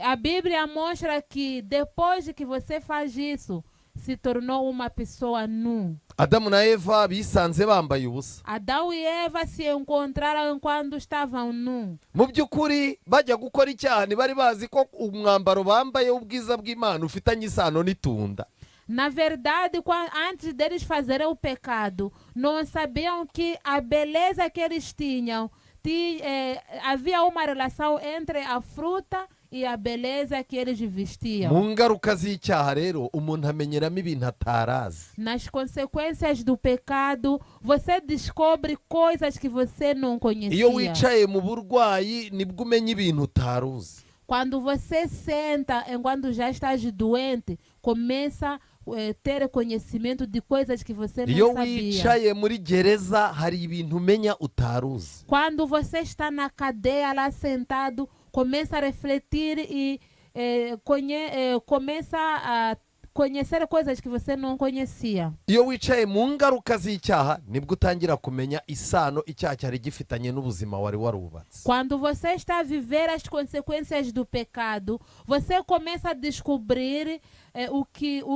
A Bíblia mostra que depois que você faz isso, se tornou uma pessoa nu. Adamu na Eva bisanze bambaye ubusa. Adão e Eva se encontraram quando estavam nu. Mu by'ukuri bajya gukora icyaha ntibari bazi ko umwambaro bambaye w'ubwiza bw'Imana ufitanye isano n'itunda. Na verdade, antes deles fazerem o pecado, não sabiam que a beleza que eles tinham, havia uma relação entre a fruta e a beleza que eles vestiam. Mu ngaruka z'icyaha rero umuntu amenyeramo ibintu atarazi. Nas consequências do pecado, você descobre coisas que você não Iyo conhecia. Wicaye mu burwayi nibwo umenya ibintu utari uzi. Quando você senta, enquanto já estás doente, começa a ter conhecimento de coisas que você Iyo não sabia. Wicaye muri gereza hari ibintu umenya utari uzi. Quando você está na cadeia lá sentado, começa a refletir e começa a conhecer coisas que você não conhecia. Iyo wicaye mu ngaruka z'icyaha nibwo utangira kumenya isano icyaha cyari gifitanye n'ubuzima wari warubatse. Quando você está a viver as consequências do pecado, você começa a descobrir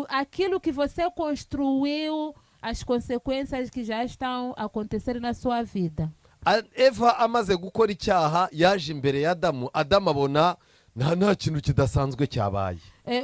aquilo que você construiu, as consequências que já estão acontecendo na sua vida. Eva amaze gukora icyaha yaje imbere ya Adamu, Adamu abona nta kintu kidasanzwe cyabaye.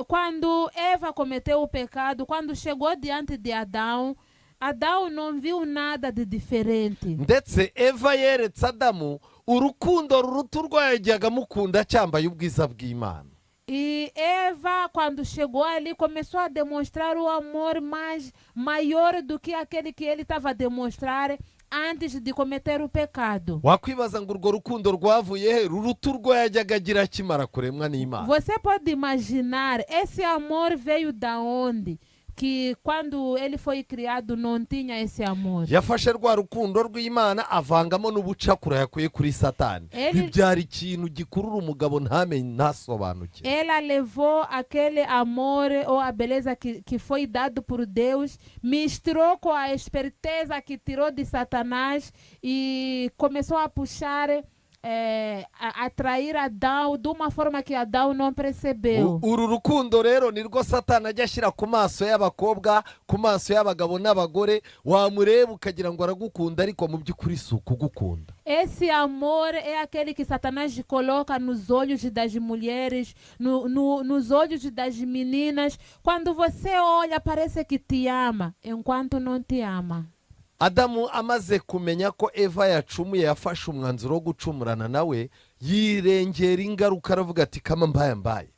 Quando Eva cometeu o pecado, quando chegou diante de Adão, Adão não viu nada de diferente. Ndetse Eva yeretse Adamu urukundo ruruta urwo yajyaga amukunda acyambaye ubwiza bw'Imana. E Eva, quando chegou ali, começou a demonstrar o amor mais maior do que aquele que ele estava a demonstrar antes de cometer o pecado. Wakwibaza ngo urwo rukundo rwavuye he ruruta urwo yajyaga agira akimara kuremwa n'Imana? Você pode imaginar, esse amor veio da onde? Que quando ele foi criado não tinha esse amor. Yafashe rwa rukundo rw'Imana avangamo n'ubucakura yakuye kuri Satani, bibyara ikintu gikurura umugabo ntamenye ntasobanukire. Ela levou aquele amor ou a beleza que foi dado por Deus, misturou com a esperteza que tirou de Satanás e começou a puxar, a atrair Adão de uma forma que Adão não percebeu. Uru rukundo rero nirwo Satani ajya ashyira ku maso y'abakobwa, ku maso y'abagabo n'abagore, wamureba ukagira ngo aragukunda ariko mu by'ukuri si ukugukunda. Esse amor é aquele que Satanás coloca nos olhos das mulheres, nos olhos das meninas. Quando você olha, parece que te ama, enquanto não te ama. Adamu amaze kumenya ko Eva yacumuye yafashe umwanzuro wo gucumurana nawe yirengera ingaruka aravuga ati kama mbaye mbaye.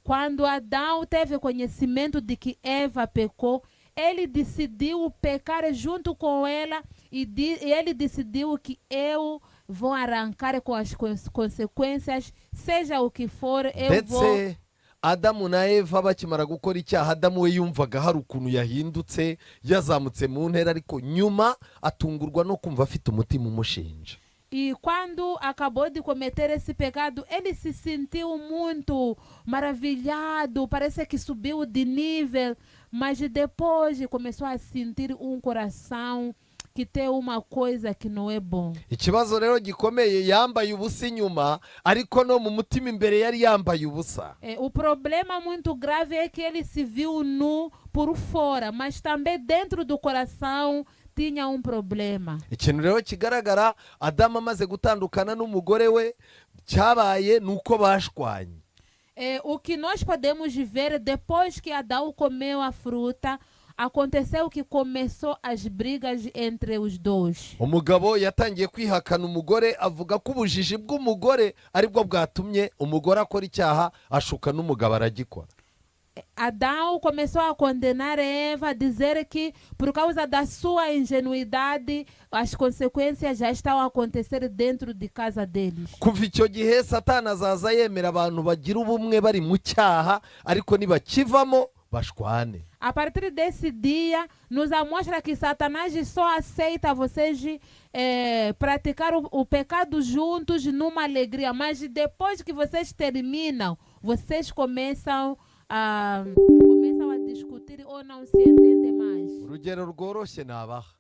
Quando Adão teve conhecimento de que Eva pecou, ele decidiu pecar junto com ela e ele decidiu que eu vou arrancar com as consequências, seja o que for, eu vou. Ndetse Adamu na Eva bakimara gukora icyaha Adamu we yumvaga hari ukuntu yahindutse yazamutse mu ntera ariko nyuma atungurwa no kumva afite umutima umushinja. E quando acabou de cometer esse pecado, ele se sentiu muito maravilhado, parece que subiu de nível, mas depois começou a sentir um coração que tem uma coisa que não é bom. Ikibazo rero gikomeye yambaye ubusa inyuma ariko no mu mutima imbere yari yambaye ubusa. O problema muito grave é que ele se viu nu por fora, mas também dentro do coração tinha um problema. Ikintu rero kigaragara Adamu amaze gutandukana n'umugore we cyabaye ni uko bashwanye. O que nós podemos ver depois que Adão comeu a fruta, aconteceu que começou as brigas entre os dois. Umugabo yatangiye kwihakana umugore avuga ko ubujiji bw'umugore aribwo bwatumye umugore akora icyaha ashuka n'umugabo aragikora. Adão começou a condenar Eva, dizer que por causa da sua ingenuidade, as consequências já estão a acontecer dentro de casa deles. Kuva icyo gihe Satani azaza yemera abantu bagira ubumwe bari mu cyaha ariko nibakivamo bashwane. A partir desse dia, nos mostra que Satanás só aceita vocês praticar o pecado juntos numa alegria, mas depois que vocês terminam, vocês começam a discutir. discutir ou não se entendem mais. Urugero rworoshye nabaha.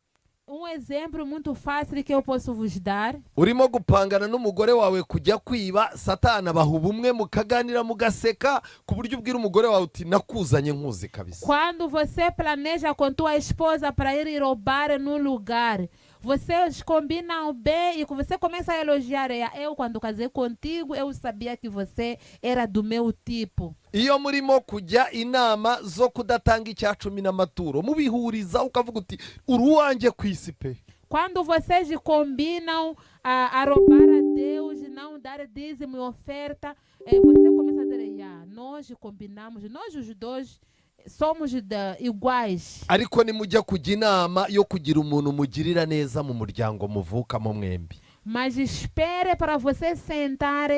Um exemplo muito fácil que eu posso vos dar. Urimo gupangana n'umugore wawe kujya kwiba, Satani abaha ubumwe, mukaganira, mugaseka, ku buryo ubwira umugore wawe uti: "Nakuzanye nkuzi kabisa." Quando você planeja com tua esposa para ir roubar num lugar, vocês combinam bem e você começa a elogiar ela. "Eu, quando casei contigo, eu sabia que você era do meu tipo." Iyo murimo kujya inama zo kudatanga icya cumi n'amaturo, mubihuriza, ukavuga uti: "Uri uwanjye ku isi pe." Quando vocês combinam a roubar a Deus e não dar dízimo e oferta, você começa a dizer: "Yeah, nós combinamos, nós os dois somos iguais." Ariko nimujya kujya inama yo kugira umuntu mugirira neza mu muryango muvukamo mwembi, Mas espere para você sentar,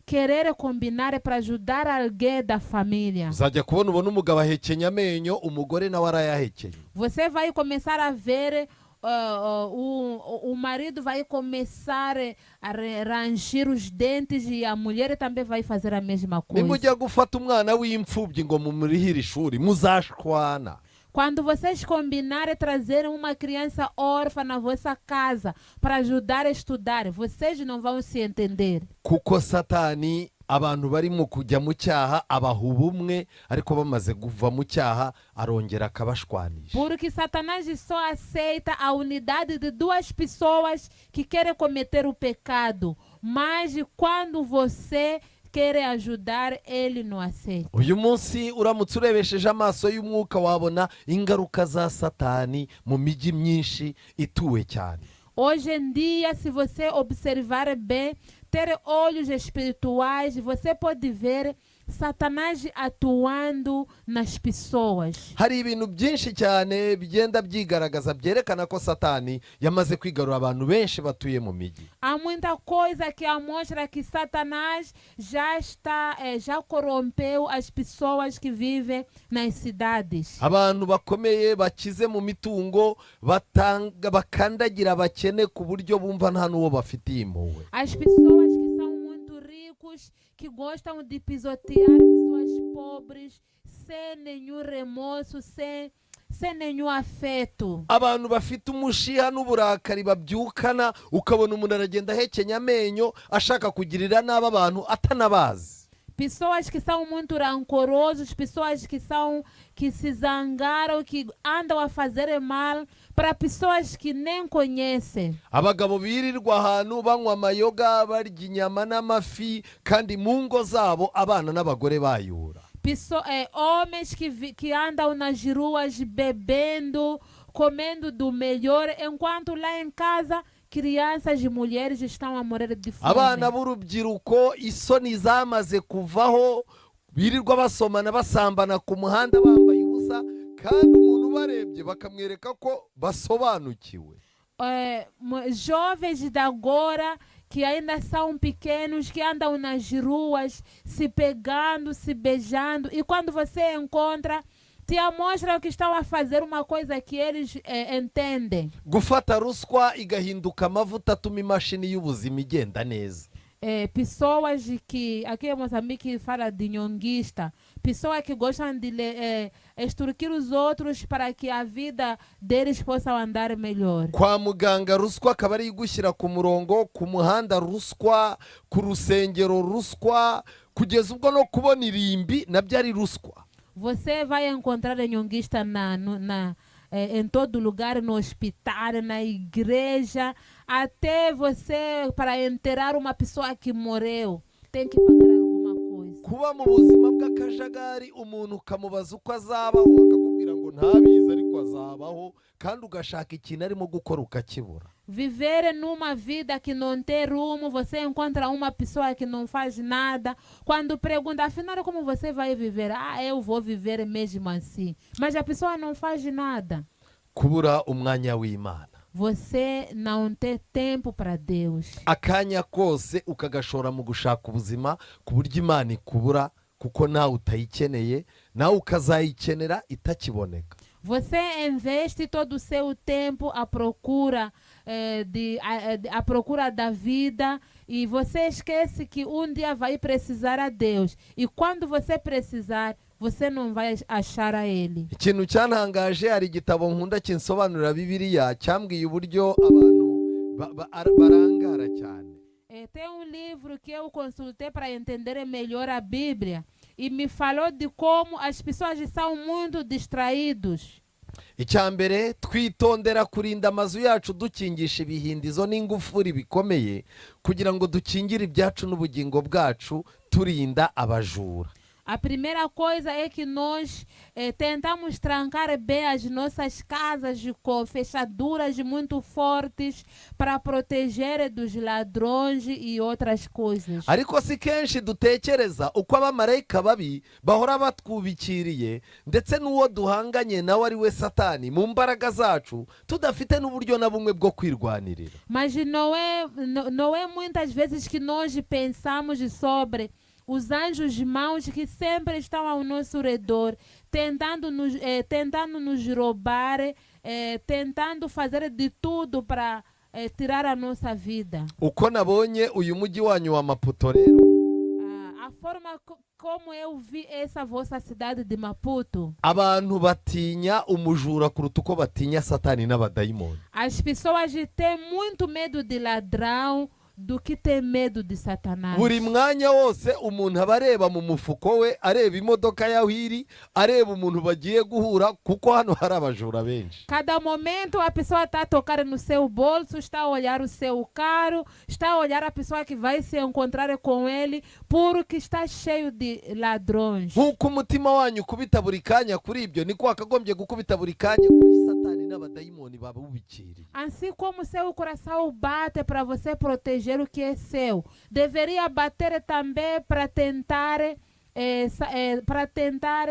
querer combinar para ajudar alguém da família. Uzajya kubona ubona umugabo ahekenya amenyo, umugore nawe arayahekenya. Você vai começar a ver o marido vai começar a ranger os dentes e a mulher também vai fazer a mesma coisa. Nimujya gufata umwana w'imfubyi ngo mumurihire ishuri, muzashwana. Quando vocês combinarem trazer uma criança órfã na vossa casa para ajudar a estudar, vocês não vão se entender. Kuko Satani abantu barimo kujya mu cyaha abaha ubumwe, ariko bamaze kuva mu cyaha arongera akabashwanisha. Porque Satanás só aceita a unidade de duas pessoas que querem cometer o pecado. Mas quando você quer ajudar, ele não aceita. Uyu munsi uramutse urebesheje amaso y'umwuka, wabona ingaruka za Satani mu mijyi myinshi ituwe cyane. Hoje em dia, se você observar bem, ter olhos espirituais, você pode ver Satanás atuando nas pessoas. Hari ibintu byinshi cyane bigenda byigaragaza byerekana ko Satani yamaze kwigarura abantu benshi batuye mu mijyi. Há muita coisa que mostra que Satanás já corrompeu as pessoas que vivem nas cidades. Abantu bakomeye bakize mu mitungo batanga bakandagira abakene ku buryo bumva nta n'uwo bafitiye impuhwe. As pessoas que são muito ricos, que gostam de pisotear pessoas pobres, sem nenhum remorso, sem nenhum afeto. Abantu bafite umushiha n'uburakari babyukana, ukabona umuntu aragenda ahekenya amenyo ashaka kugirira nabi abantu atanabazi. Pessoas que são muito rancorosos, pessoas que se zangaram, que andam a fazer mal para pessoas que nem conhecem. Abagabo birirwa ahantu banywa amayoga, barya inyama n'amafi, kandi mu ngo zabo abana n'abagore bayura. Homens que andam nas ruas bebendo, comendo do melhor, enquanto lá em casa crianças e mulheres estão a morrer de fome. Abana b'urubyiruko isoni zamaze kuvaho, birirwa basomana, basambana ku muhanda bambaye ubusa, kandi umuntu ubarebye bakamwereka ko basobanukiwe. Jovens de agora que ainda são pequenos, que andam nas ruas se pegando, se beijando, e quando você encontra, te mostra que estão a fazer uma coisa que eles entendem. Gufata ruswa igahinduka amavuta atuma imashini y'ubuzima igenda neza. Pessoas que aqui em Moçambique fala de nhonguista, pessoas que gostam de extorquir os outros para que a vida deles possa andar melhor. Kwa muganga ruswa akaba ari igushyira ku murongo, ku muhanda ruswa, ku rusengero ruswa, kugeza ubwo no kubona irimbi nabyo ari ruswa. Você vai encontrar nhonguista na, no- na, eh, em todo lugar, no hospital, na igreja, até você, para enterrar uma pessoa que morreu, tem que pagar alguma coisa. Kuba mu buzima bw'akajagari, umuntu ukamubaza uko azabaho, akakubwira ngo ntabizi ariko azabaho, kandi ugashaka ikintu arimo gukora ukakibura. Viver numa vida que não tem rumo, você encontra uma pessoa que não faz nada. Quando pergunta, afinal, como você vai viver? "Ah, eu vou viver mesmo assim." Mas a pessoa não faz nada. Kubura umwanya w'Imana. Você não tem tempo para Deus. Akanya kose ukagashora mu gushaka ubuzima, ku buryo Imana ikubura kuko nawe utayikeneye, nawe ukazayikenera itakiboneka. Você investe todo o seu tempo à procura da vida e você esquece que um dia vai precisar a Deus. E quando você precisar, você não vai achar a ele. Ikintu cyantangaje, hari igitabo nkunda kinsobanurira Bibiliya, cyambwiye uburyo abantu barangara cyane. Tem um livro que eu consultei para entender melhor a Bíblia e me falou de como as pessoas são muito distraídos. Icya mbere, twitondera kurinda amazu yacu dukingisha ibihindizo n'ingufuri bikomeye kugira ngo dukingire ibyacu n'ubugingo bwacu, turinda abajura. A primeira coisa é que nós tentamos trancar bem as nossas casas com fechaduras muito fortes para proteger dos ladrões e outras coisas. Ariko si kenshi dutekereza uko abamarayika babi bahora batwubikiriye, ndetse n'uwo duhanganye nawe ari we Satani, mu mbaraga zacu tudafite n'uburyo na bumwe bwo kwirwanirira. Mas não é muitas vezes que nós pensamos sobre os anjos maus que sempre estão ao nosso redor, tentando nos roubar, tentando fazer de tudo para tirar a nossa vida. Uko nabonye uyu mujyi wanyu wa Maputo rero, Ah, a forma como eu vi essa vossa cidade de Maputo, abantu batinya umujura kuruta uko batinya Satani n'abadayimoni. As pessoas têm muito medo de ladrão do que têm medo de Satanás. Buri mwanya wose umuntu aba areba mu mufuko we, areba imodoka yaho iri, areba umuntu bagiye guhura, kuko hano hari abajura benshi. Cada momento a pessoa está a tocar no seu bolso, está a olhar o seu carro, está a olhar a pessoa que vai se encontrar com ele, porque está cheio de ladrões. Nk'uko umutima wanyu ukubita buri kanya kuri ibyo, niko wakagombye gukubita buri kanya kuri Satani n'abadayimoni babubikiriye. Assim como seu coração bate para você proteger o que é seu, deveria bater também para tentar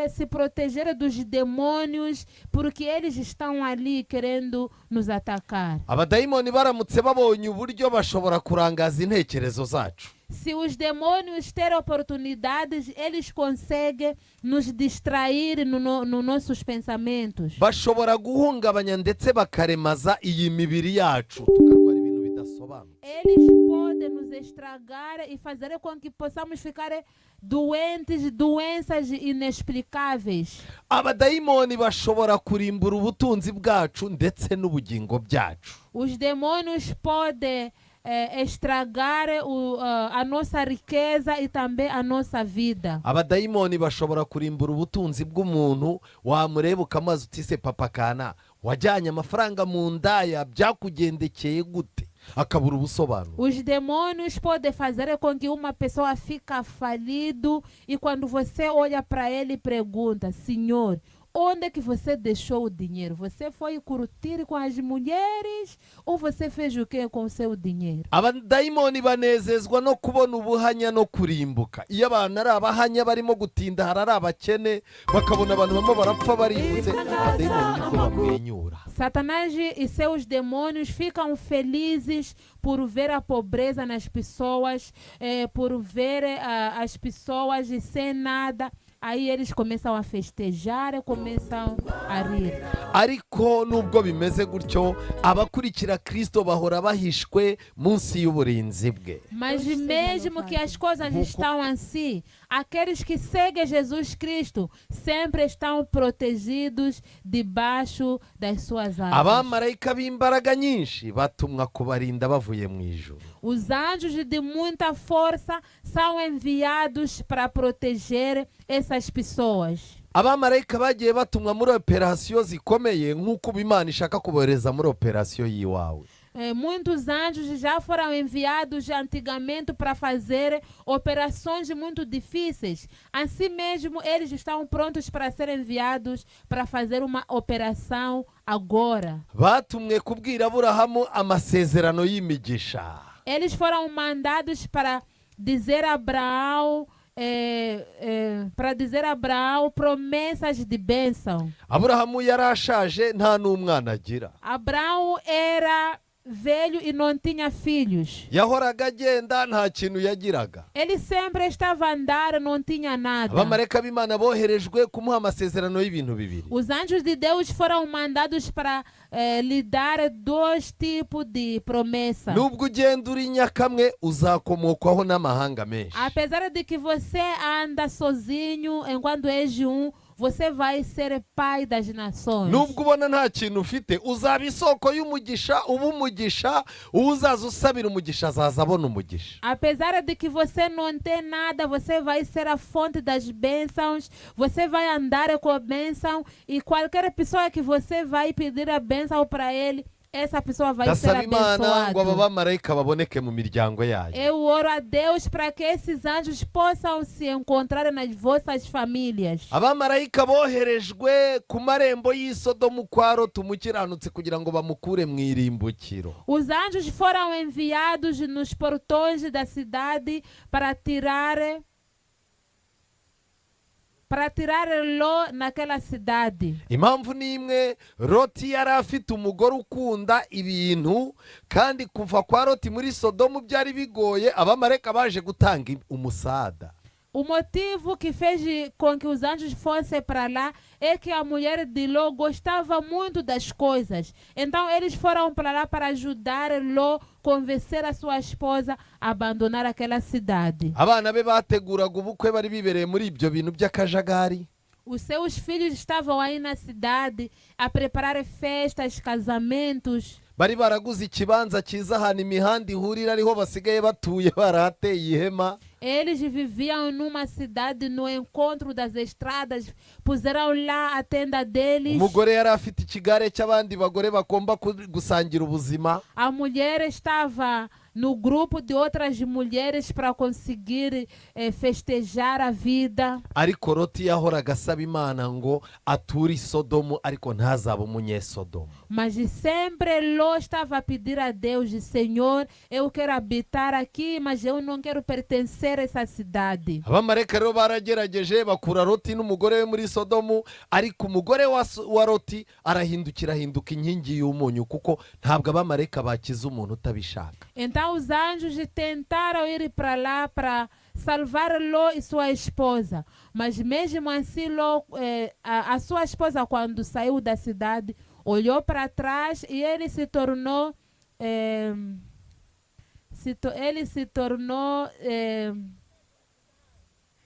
se proteger dos demônios, porque eles estão ali querendo nos atacar. Abadayimoni baramutse babonye uburyo, bashobora kurangaza intekerezo zacu. Se os demônios terem oportunidades, eles conseguem nos distrair no, no, nos nossos pensamentos. Bashobora guhungabanya ndetse bakaremaza iyi mibiri yacu, tukarwara ibintu bidasobanutse. Eles podem nos estragar e fazer com que possamos ficar doentes, doenças inexplicáveis. Abadayimoni bashobora kurimbura ubutunzi bwacu ndetse n'ubugingo byacu. Os demônios podem estragar a nossa riqueza e também a nossa vida. Abadayimoni bashobora kurimbura ubutunzi bw'umuntu, wamureba ukamubaza uti: "Se papa kana wajyanye amafaranga mu ndaya, byakugendekeye gute?" Akabura ubusobanuro. Os demônios podem fazer com que uma pessoa fique falido e, quando você olha para ele e pergunta: "Senhor, onde é que você deixou o dinheiro? Você foi curtir com as mulheres ou você fez o que com o seu dinheiro?" Abadayimoni banezezwa no kubona ubuhanya no kurimbuka. Iyo abantu ari abahanya, barimo gutindahara, ari abakene, bakabona abantu bamwe barapfa barimbutse, abadayimoni nibwo bamwenyura. Satanás e seus demônios ficam felizes por ver a pobreza nas pessoas, por ver as pessoas sem nada. Aí eles começam a festejar, começam a rir. Ariko nubwo bimeze gutyo, abakurikira Kirisito bahora bahishwe munsi y'uburinzi bwe. Mas Deus seja mesmo que louvado. As coisas estão assim, aqueles que seguem Jesus Cristo sempre estão protegidos debaixo das suas asas. Abamarayika b'imbaraga nyinshi batumwa kubarinda bavuye mu ijuru. Os anjos de muita força são enviados para proteger essas pessoas. Abamarayika bagiye batumwa muri operasiyo zikomeye, nk'uko ubu Imana ishaka kubohereza muri operasiyo y'iwawe. Muitos anjos já foram enviados antigamente para fazer operações muito difíceis. Assim mesmo, eles estão prontos para ser enviados para fazer uma operação agora. Batumwe kubwira Aburahamu amasezerano y'imigisha. Eles foram mandados para dizer a Abraão promessas de bênção. Aburahamu yari ashaje, nta n'umwana agira. Abraão era velho e não tinha filhos. Yahoraga agenda, nta kintu yagiraga. Ele sempre estava a andar, não tinha nada. Abamarayika b'Imana boherejwe kumuha amasezerano y'ibintu bibiri. Os anjos de Deus foram mandados para lhe dar dois tipos de promessa. Nubwo ugenda uri nyakamwe, uzakomokwaho n'amahanga menshi. Apesar de que você anda sozinho enquanto és um, você vai ser pai das nações. Nubwo ubona nta kintu ufite, uzaba isoko y'umugisha, uba umugisha, uwo uzaza usabira umugisha azaza abona umugisha. Apesar de que você não tem nada, você vai ser a fonte das bênçãos, você vai andar com a bênção e qualquer pessoa que você vai pedir a bênção para ele, essa pessoa vai ser Ndasaba Imana ngo aba abençoada. Bamarayika baboneke mu miryango yayo. Eu oro a Deus para que esses anjos possam se encontrar nas vossas famílias. Abamarayika boherejwe ku marembo y'i Sodomu kwa Loti umukiranutsi kugira ngo bamukure mu irimbukiro. Os anjos foram enviados nos portões da cidade para tirar Ló naquela cidade. Impamvu ni imwe: Loti yari afite umugore ukunda ibintu, kandi kuva kwa Loti muri Sodomu byari bigoye. Abamarayika baje gutanga umusada. O motivo que fez com que os anjos fossem para lá é que a mulher de Ló gostava muito das coisas. Então eles foram para lá para ajudar Ló convencer a sua esposa a abandonar aquela cidade. Abana be bateguraga ubukwe, bari bibereye muri ibyo bintu by'akajagari. Os seus filhos estavam aí na cidade a preparar festas, casamentos. Bari baraguze ikibanza cyiza ahantu imihanda ihurira, ariho basigaye batuye, barahateye ihema. Eles viviam numa cidade no encontro das estradas, puseram lá a tenda deles. Umugore yari afite ikigare cy'abandi bagore bagomba gusangira ubuzima. A mulher estava no grupo de outras mulheres para conseguir festejar a vida. Ariko Loti yahoraga asaba Imana ngo ature i Sodomu, ariko ntazabe umunyesodomu. Mas sempre Ló estava a pedir a Deus: "Senhor, eu quero habitar aqui, mas eu não quero pertencer a essa cidade." Abamarayika rero baragerageje bakura Loti n'umugore we muri Sodomu, ariko umugore wa Loti arahindukira ahinduka inkingi y'umunyu, kuko ntabwo abamarayika bakiza umuntu utabishaka. Então os anjos tentaram ir para lá para salvar Ló e sua esposa. Mas mesmo assim, Ló, a sua esposa, quando saiu da cidade, olhou para trás e ele se tornou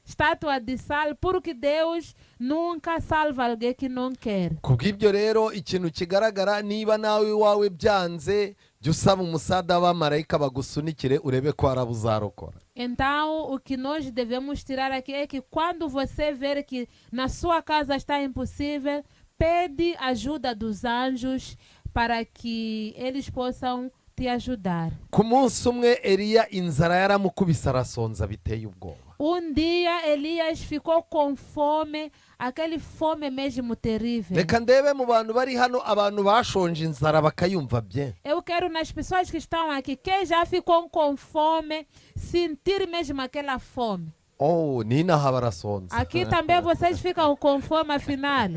estátua de sal, porque Deus nunca salva alguém que não quer. Ku bw'ibyo rero, ikintu kigaragara, niba nawe iwawe byanze, jya usaba umusada w'abamarayika bagusunikire, urebe ko hari abo uzarokora. Então, o que nós devemos tirar aqui é que quando você ver que na sua casa está impossível, pede ajuda dos anjos para que eles possam te ajudar. Ku munsi umwe Eliya inzara yaramukubise, arasonza biteye ubwoba. Um dia Elias ficou com fome, aquele fome mesmo terrível. Reka ndebe mu bantu bari hano abantu bashonje inzara bakayumva bye. Eu quero nas pessoas que estão aqui, quem já ficou com fome, sentir mesmo aquela fome. Oh, n'inaha barasonza. Aqui também vocês ficam com fome, afinal.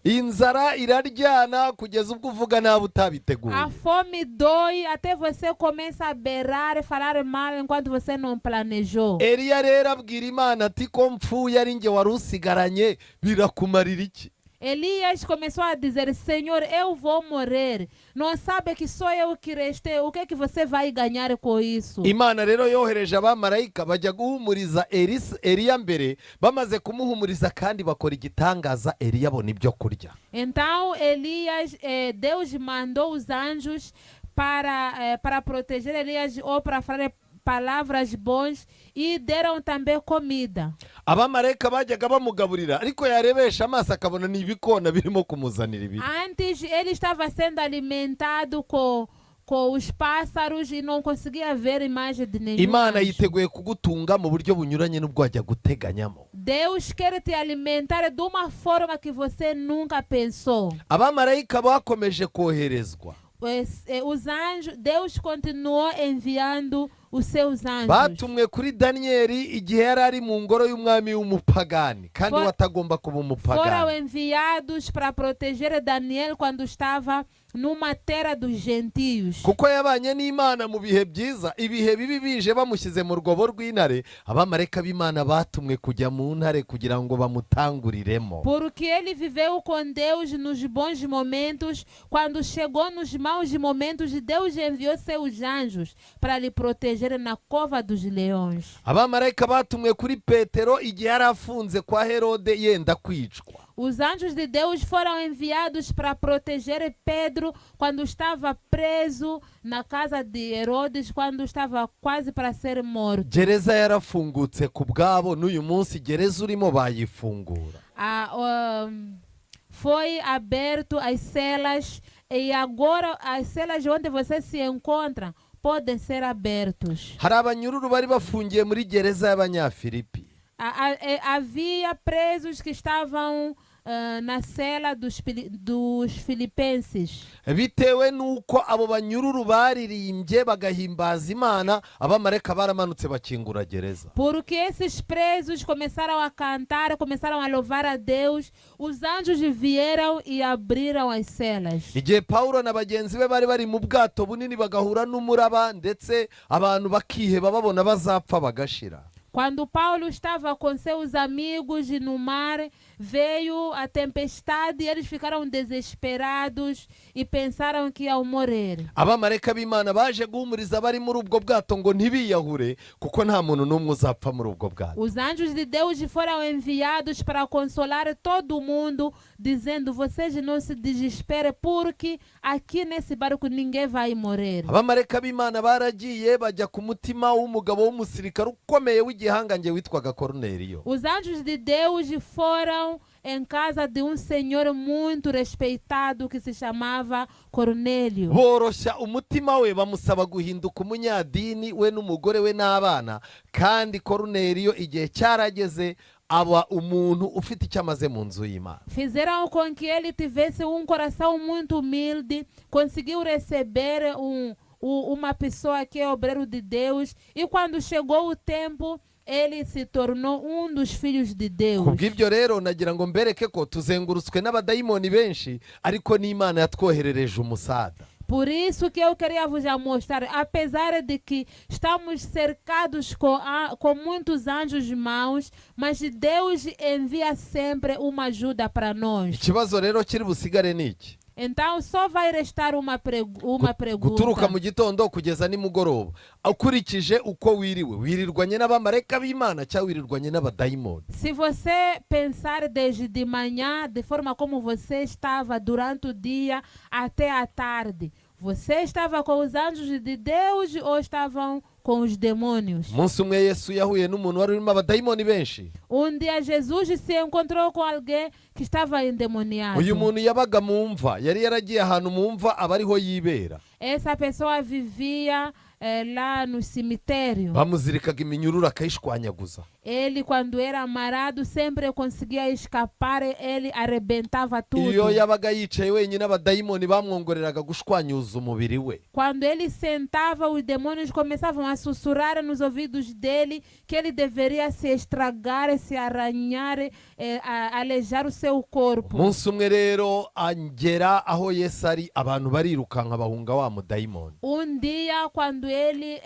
Inzara iraryana kugeza ubwo uvuga nabi utabiteguye. A fome dói até você começa a berrar e falar mal enquanto você não planejou. Eliya rero abwira Imana ati: "Ko mpfuye ari njye wari usigaranye, birakumarira iki?" Elias começou a dizer: "Senhor, eu vou morrer. Não sabe que sou eu que restei. O que é que você vai ganhar com isso?" Imana rero yohereje abamarayika bajya guhumuriza Eliya mbere. Bamaze kumuhumuriza kandi bakora igitangaza, Eliya abona ibyo kurya. Então Elias, Deus mandou os anjos para proteger Elias ou para falar palavras boas e deram também comida. Abamarayika bajyaga bamugaburira, ariko yarebesha amaso akabona ni ibikona birimo kumuzanira ibiryo. Antes ele estava sendo alimentado com os pássaros e não conseguia ver imagem de nenhum Imana anjo. Yiteguye kugutunga mu buryo bunyuranye n'ubwo wajya guteganyamo. Deus quer te alimentar de uma forma que você nunca pensou. Abamarayika bakomeje koherezwa. Os anjos, Deus continuou enviando os seus anjos. Batumwe kuri Daniyeli igihe yari ari mu ngoro y'umwami w'umupagani, kandi we atagomba kuba Foram umupagani. Enviados para proteger Daniel quando estava Numa terra dos gentios. Kuko yabanye n'Imana mu bihe byiza, ibihe bibi bije bamushyize mu rwobo rw'intare, abamarayika b'Imana batumwe kujya mu ntare kugira ngo bamutanguriremo. Porque ele viveu com Deus nos bons momentos, quando chegou nos maus momentos, Deus enviou seus anjos para lhe proteger na cova dos leões. Abamarayika batumwe kuri Petero igihe yari afunze kwa Herode yenda kwicwa. Os anjos de Deus foram enviados para proteger Pedro quando estava preso na casa de Herodes, quando estava quase para ser morto. Gereza yarafungutse ku bwabo, n'uyu munsi gereza urimo bayifungura. Foi aberto as celas e agora as celas onde você se encontra podem ser abertos. Hari abanyururu bari bafungiye muri gereza y'Abanyafilipi. Havia presos que estavam na cela dos filipenses. Bitewe n'uko abo banyururu baririmbye bagahimbaza Imana, abamarayika baramanutse bakingura gereza. Porque esses presos começaram a cantar, começaram a louvar a Deus, os anjos vieram e abriram as celas. Igihe Pawulo na bagenzi be bari bari mu bwato bunini bagahura n'umuraba ndetse abantu bakiheba babona bazapfa bagashira, Quando Paulo estava com seus amigos no mar, veio a tempestade e eles ficaram desesperados e pensaram que iam morrer. Abamarayika b'Imana baje guhumuriza abari muri ubwo bwato ngo ntibiyahure kuko nta muntu n'umwe uzapfa muri ubwo bwato. Os anjos de Deus foram enviados para consolar todo mundo, dizendo: Vocês não se desesperem, porque aqui nesse barco ninguém vai morrer. Abamarayika b'Imana baragiye bajya ku mutima w'umugabo w'umusirikare ukomeye w'igihangange witwaga Koruneliyo. Os anjos de Deus foram em casa de um senhor muito respeitado que se chamava Cornélio. Boroshya umutima we, bamusaba guhinduka umunyadini, we n'umugore we n'abana, kandi Koruneliyo igihe cyarageze aba umuntu ufite icyo amaze mu nzu y'Imana. Fizeram com que ele tivesse um coração muito humilde, conseguiu receber uma pessoa que é obreiro de Deus, e quando chegou o tempo, ele se tornou um dos filhos de Deus. Kubw'ibyo rero nagira ngo mbereke ko tuzengurutswe n'abadayimoni benshi, ariko n'Imana yatwoherereje umusada. Por isso que eu queria vos já mostrar, apesar de que estamos cercados com muitos anjos maus, mas Deus envia sempre uma ajuda para nós. Ikibazo rero kiri busigare ni iki: Então só vai restar uma guturuka pergunta. Mu gitondo kugeza nimugoroba, ukurikije uko wiriwe, wirirwanye n'abamarayika b'Imana cyangwa wirirwanye n'abadayimoni? Se você pensar desde de manhã, de forma como você estava durante o dia até a tarde, você estava com os anjos de Deus ou estavam com os demônios? Umunsi umwe Yesu yahuye n'umuntu wari urimo abadayimoni benshi. Um dia Jesus se encontrou com alguém que estava endemoniado. Uyu muntu yabaga mu mva, yari yaragiye ahantu mu mva aba ariho yibera. Essa pessoa vivia lá no cemitério. Bamuzirikaga iminyururu akayishwanyaguza. Ele, quando era amarrado, sempre conseguia escapar, ele arrebentava tudo. Iyo yabaga yicaye wenyine, abadayimoni bamwongoreraga gushwanyuza umubiri we. Quando ele sentava, os demônios começavam a sussurrar nos ouvidos dele que ele deveria se estragar, se arranhar, aleijar o seu corpo. Umunsi umwe rero agera aho Yesu ari, abantu barirukanka bahunga wa mudayimoni. Um dia, quando ele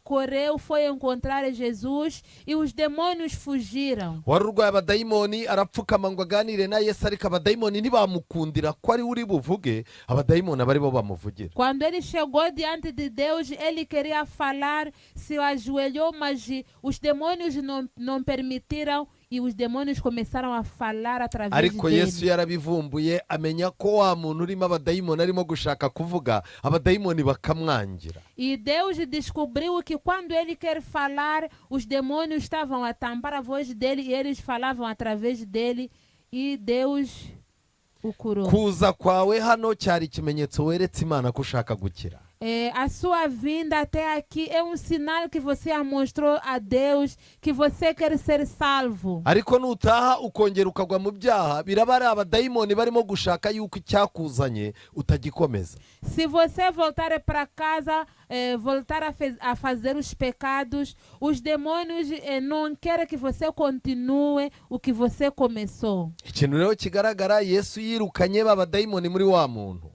correu, foi encontrar Jesus e os demônios fugiram. Wari urwaye abadayimoni arapfukama ngo aganire na Yesu, ariko abadayimoni ntibamukundira ko ari we uri buvuge, abadayimoni aba ari bo bamuvugira. Quando ele chegou diante de Deus, ele queria falar, se ajoelhou, mas os demônios não permitiram e os demônios começaram a falar através Ariko dele. Yesu yarabivumbuye, amenya ko wa muntu urimo abadayimoni arimo gushaka kuvuga, abadayimoni bakamwangira. E Deus descobriu que quando ele quer falar, os demônios estavam a tampar a voz dele e eles falavam através dele e Deus o curou. Kuza kwawe hano cyari ikimenyetso weretse Imana ko ushaka gukira. A sua vinda até aqui é um sinal que você mostrou a Deus que você quer ser salvo. Ariko nutaha ukongera ukagwa mu byaha, biraba ari abadayimoni barimo gushaka yuko icyakuzanye utagikomeza. Se você voltar para casa, voltar a fazer os pecados, os demônios não querem que você continue o que você começou. Ikintu rero kigaragara, Yesu yirukanye ba badayimoni muri wa muntu.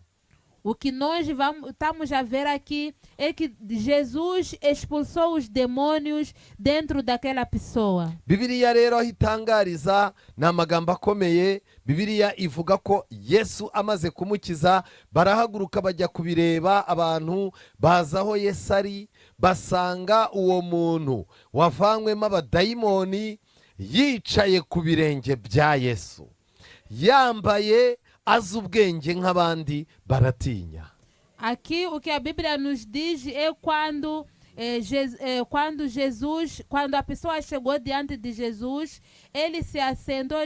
O que nós estamos a ver aqui é que Jesus expulsou os demônios dentro daquela pessoa. Bibiliya rero aho itangariza ni amagambo akomeye. Bibiliya ivuga ko Yesu amaze kumukiza, barahaguruka bajya kubireba. Abantu baza aho Yesu ari, basanga uwo muntu wavanywemo abadayimoni yicaye ku birenge bya Yesu, yambaye, azi ubwenge nk'abandi, baratinya. Aqui o que a Bíblia nos diz é quando a pessoa chegou diante de Jesus, ele se assentou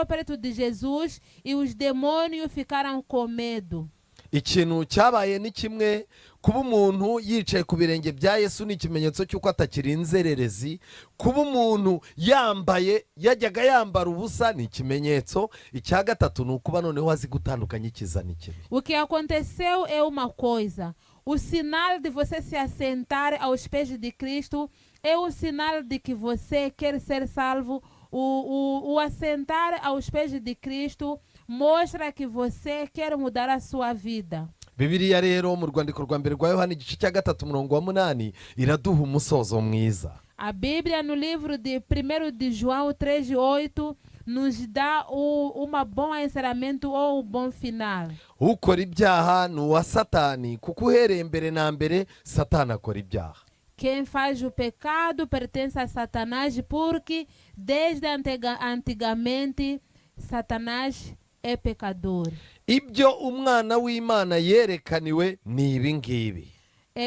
perto de Jesus e os demônios ficaram com medo. Ikintu cyabaye ni kimwe: kuba umuntu yicaye ku birenge bya Yesu ni ikimenyetso cy'uko atakiri inzererezi. Kuba umuntu yambaye, yajyaga yambara ubusa, ni ikimenyetso. Icya gatatu ni ukuba noneho azi gutandukanya ikiza n'ikibi. O que aconteceu é uma coisa. O sinal de você se assentar aos pés de Cristo é o sinal de que você quer ser salvo. O assentar aos pés de Cristo mostra que você quer mudar a sua vida. Bibiliya rero mu rwandiko rwa mbere rwa Yohani, igice cya 3, umurongo wa 8, iraduha umusozo mwiza. A Bíblia, no livro de 1 de João 3,8, nos dá uma bom encerramento ou um bom final. Ukora ibyaha ni uwa Satani, kuko uhereye mbere na mbere Satani akora ibyaha. Quem faz o pecado pertence a Satanás, porque desde antigamente Satanás é pecador. Ibyo umwana w'Imana yerekaniwe ni ibi ngibi.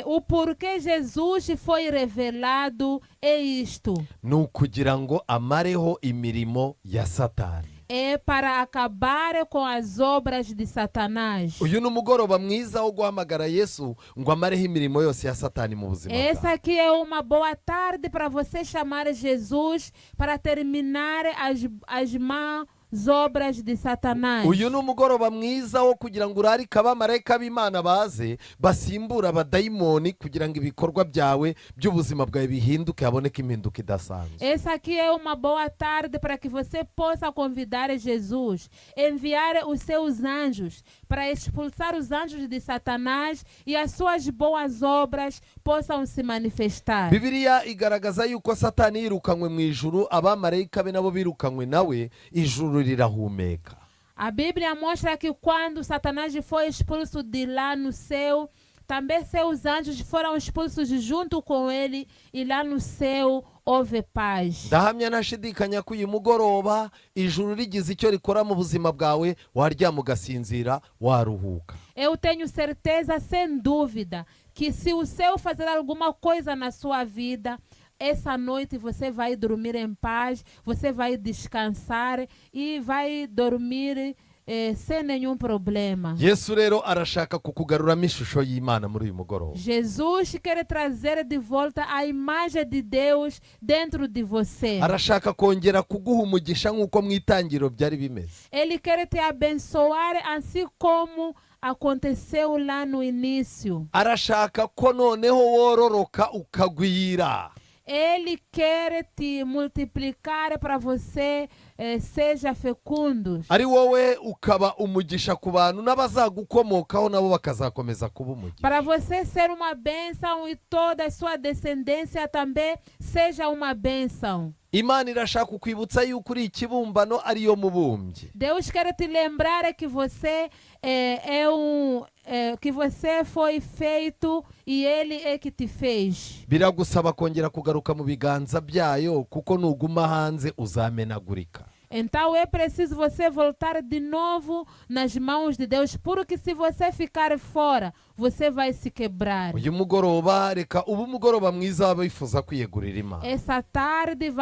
O porquê Jesus foi revelado é isto: Ni ukugira ngo amareho imirimo ya Satani. É para acabar com as obras de Satanás. Uyu ni umugoroba mwiza wo guhamagara Yesu ngo amareho imirimo yose ya Satani mu buzima bwawe. Essa aqui é uma boa tarde para você chamar Jesus para terminar as más obras de Satanás. Uyu ni umugoroba mwiza wo kugira ngo urarike abamarayika b'Imana baze basimbure abadayimoni, kugira ngo ibikorwa byawe by'ubuzima bwawe bihinduke, haboneke impinduka idasanzwe. Essa aqui é uma boa tarde para que você possa convidar Jesus, enviar os seus anjos para expulsar os anjos de Satanás e as suas boas obras possam se manifestar. Bibiliya igaragaza yuko Satani yirukanywe mu ijuru, abamarayika be nabo birukanywe nawe, ijuru rirahumeka. A Bíblia mostra que quando Satanás foi expulso de lá no céu, também seus anjos foram expulsos junto com ele e lá no céu houve paz. Ndahamya ntashidikanya ko uyu mugoroba ijuru rigize icyo rikora mu buzima bwawe, waryama ugasinzira, waruhuka. Eu tenho certeza, sem dúvida, que se o céu fazer alguma coisa na sua vida, essa noite você vai dormir em paz, você vai descansar e vai dormir sem nenhum problema. Yesu rero arashaka kukugaruramo ishusho y'Imana muri uyu mugoroba. Jesus quer trazer de volta a imagem de Deus dentro de você. Arashaka kongera kuguha umugisha nk'uko mu itangiriro byari bimeze. Ele quer te abençoar assim como aconteceu lá no início. Arashaka ko noneho wororoka ukagwira. Ele quer te multiplicar para você seja fecundo. Ari wowe ukaba umugisha ku bantu, n'abazagukomokaho nabo bakazakomeza kuba umugisha. Para você ser uma bênção e toda a sua descendência também seja uma bênção. Imana irashaka kukwibutsa yuko uri ikibumbano, ariyo mubumbyi. Deus quer te lembrar que você é, é um é, que você foi feito e Ele é que te fez. Biragusaba kongera kugaruka mu biganza byayo, kuko nuguma hanze uzamenagurika. Então é preciso você voltar de novo nas mãos de Deus, porque se você ficar fora, você vai se quebrar. Uyu mugoroba reka ube umugoroba mwiza w'abifuza kwiyegurira Imana. Essa tarde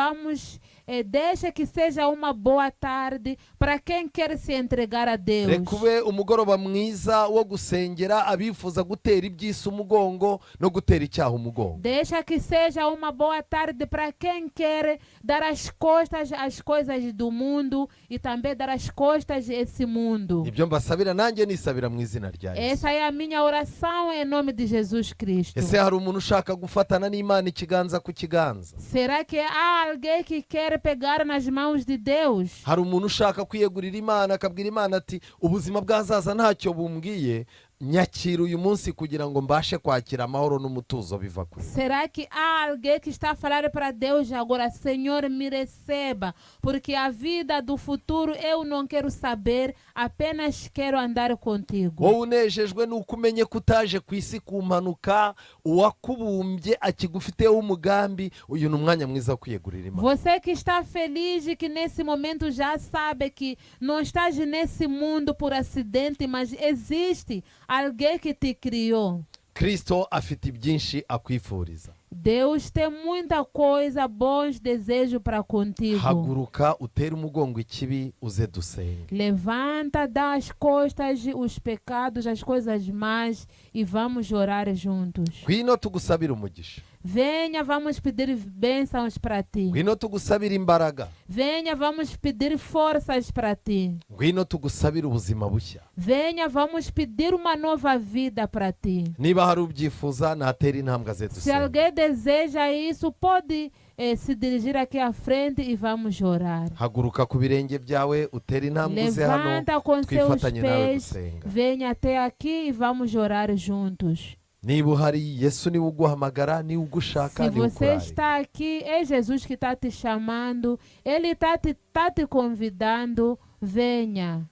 deixa que seja uma boa tarde para quem quer se entregar a Deus. Reka ube umugoroba mwiza wo gusengera abifuza gutera iby'isi umugongo no gutera icyaha umugongo. Deixa que seja uma boa tarde para quem quer dar as costas às coisas do mundo e também dar as costas a esse mundo. Ibyo mbasabira nanjye nisabira mu izina rya Yesu. Essa é a minha oração. coração em nome de Jesus Cristo. Ese hari umuntu ushaka gufatana n'Imana ikiganza ku kiganza? Será que há alguém que quer pegar nas mãos de Deus? Hari umuntu ushaka kwiyegurira Imana akabwira Imana ati ubuzima bw'ahazaza ntacyo bumbwiye, nyakira uyu munsi kugira ngo mbashe kwakira amahoro n'umutuzo biva kuri. Será que há alguém que está a falar para Deus agora: "Senhor, me receba, porque a vida do futuro eu não quero saber, apenas quero andar contigo"? Wowe unejejwe n'uko umenye ko utaje ku isi ku mpanuka, uwakubumbye akigufiteho umugambi, uyu ni umwanya mwiza wo kwiyegurira Imana. Você que está feliz e que nesse momento já sabe que não estás nesse mundo por acidente, mas existe alguém que te criou. Kirisito afite ibyinshi akwifuriza. Deus tem muita coisa, bons desejos para contigo. Haguruka utere umugongo ikibi uze dusenge. Levanta, dá as costas, os pecados, as coisas más e vamos orar juntos. Ngwino tugusabire umugisha. Venha, vamos pedir bênçãos para ti. Ngwino tugusabire imbaraga. Venha, vamos pedir forças para ti. Ngwino tugusabire ubuzima bushya. Venha, vamos pedir uma nova vida para ti. Niba hari ubyifuza natera intambwe aze Se dusenge. Alguém deseja isso, pode se dirigir aqui à frente e vamos orar. Haguruka ku birenge byawe utere intambwe uze hano Levanta com seus twifatanye nawe pés, gusenga. Venha até aqui e vamos orar juntos. Niba uhari, Yesu niwe uguhamagara, niwe ugushaka, Se niwe você ukurarika. Está aqui, é Jesus que está te chamando, Ele está te convidando, venha.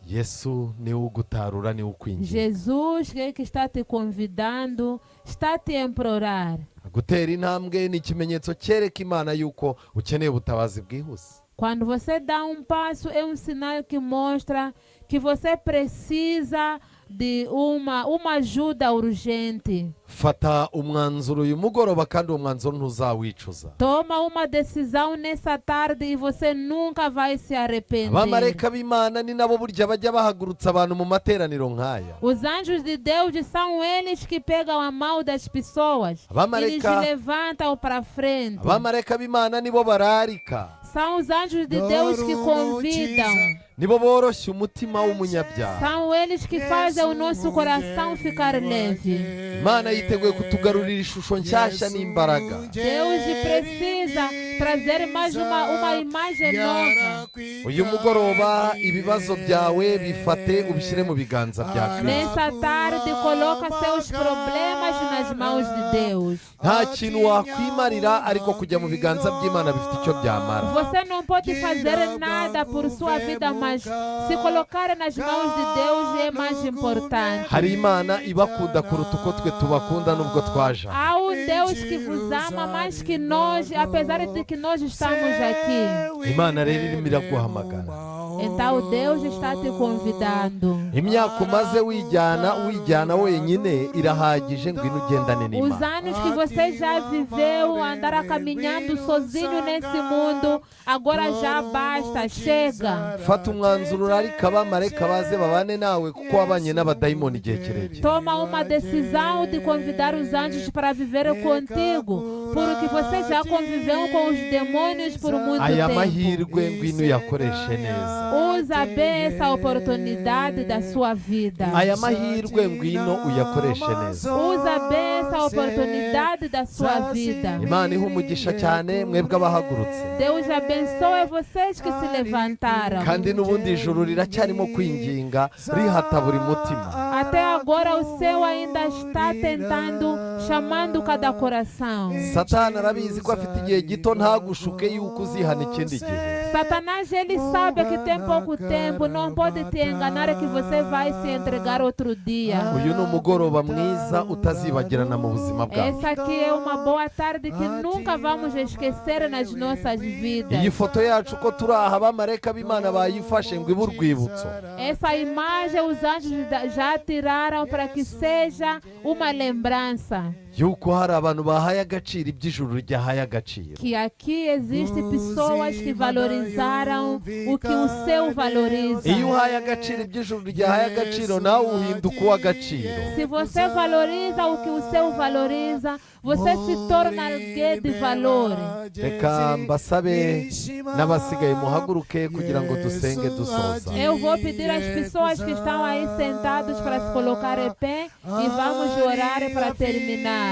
Yesu niwe ugutarura, niwe ukwinginga. Jesus é que está te convidando, está te implorar. Gutera intambwe ni ikimenyetso cyereka Imana yuko ukeneye ubutabazi bwihuse. Quando você dá um passo, é um sinal que mostra que você precisa de uma ajuda urgente. Fata umwanzuro uyu mugoroba kandi uwo mwanzuro ntuzawicuza. Toma uma decisão nessa tarde e você nunca vai se arrepender. Abamarayika b'Imana ni nabo burya bajya bahagurutsa abantu mu materaniro nk'aya. Os anjos de Deus são eles que pegam a mão das pessoas e lhes levantam para frente. Abamarayika b'Imana nibo bararika. São os anjos de Deus que convidam. Nibo boroshya umutima w'umunyabyaha. São eles que fazem o nosso coração ficar leve. Imana yiteguye kutugarurira ishusho nshyashya n'imbaraga. Deus precisa trazer mais uma imagem nova. Uyu mugoroba ibibazo byawe bifate ubishyire mu biganza bya Kristo. Nessa tarde, coloca seus problemas nas mãos de Deus. Nta kintu wakwimarira ariko kujya mu biganza by'Imana bifite icyo byamara. Você não pode fazer nada por sua vida, mas se colocar nas mãos de Deus é mais importante. Hari Imana ibakunda kuruta uko twe tubakunda nubwo twaje aha. Há um Deus que vos ama mais que nós, apesar de que nós estamos aqui. Imana rero irimo iraguhamagara. Então Deus está te convidando. Imyaka umaze wijyana wijyana wenyine irahagije, ngwino ugendane Os n'Imana. Anos que você já viveu, andar caminhando sozinho nesse mundo, agora já basta, chega. Fata umwanzuro urarika abamarayika baze babane nawe kuko wabanye n'abadayimoni igihe kirekire. Toma uma decisão de convidar os anjos para viver contigo, porque você já conviveu com os demônios por muito Aya tempo. Mahirwe ngwino uyakoreshe neza. Usa bem essa oportunidade da sua vida. Aya mahirwe ngwino uyakoreshe neza. Usa bem essa oportunidade da sua vida. Imana ihe umugisha cyane mwebwe abahagurutse. Deus abençoe vocês que se levantaram. Kandi n'ubundi ijuru riracyarimo kwinginga rihata buri mutima. Até agora o céu ainda está tentando, chamando cada coração. Satani arabizi ko afite igihe gito, ntagushuke yuko uzihana ikindi gihe. Satanás, ele sabe que tem pouco tempo, não pode te enganar que você vai se entregar outro dia. Uyu ni umugoroba mwiza utazibagirana mu buzima bwacu. Essa aqui é uma boa tarde que nunca vamos esquecer nas nossas vidas. Iyi foto yacu ko turi aha abamarayika b'Imana bayifashe ngo ibe urwibutso. Essa imagem os anjos já tiraram para que seja uma lembrança. Yuko hari abantu bahaye agaciro iby'ijuru ryahaye agaciro. Que aqui existem pessoas que valorizaram o que o céu valoriza. Iyo uhaye agaciro iby'ijuru ryahaye agaciro, nawe uhinduka uw'agaciro. Se você valoriza o que o céu valoriza, você se torna alguém de valor. Reka mbasabe n'abasigaye muhaguruke kugira ngo dusenge dusoza. Eu vou pedir às pessoas que estão aí sentados para se colocar em pé e vamos orar para terminar.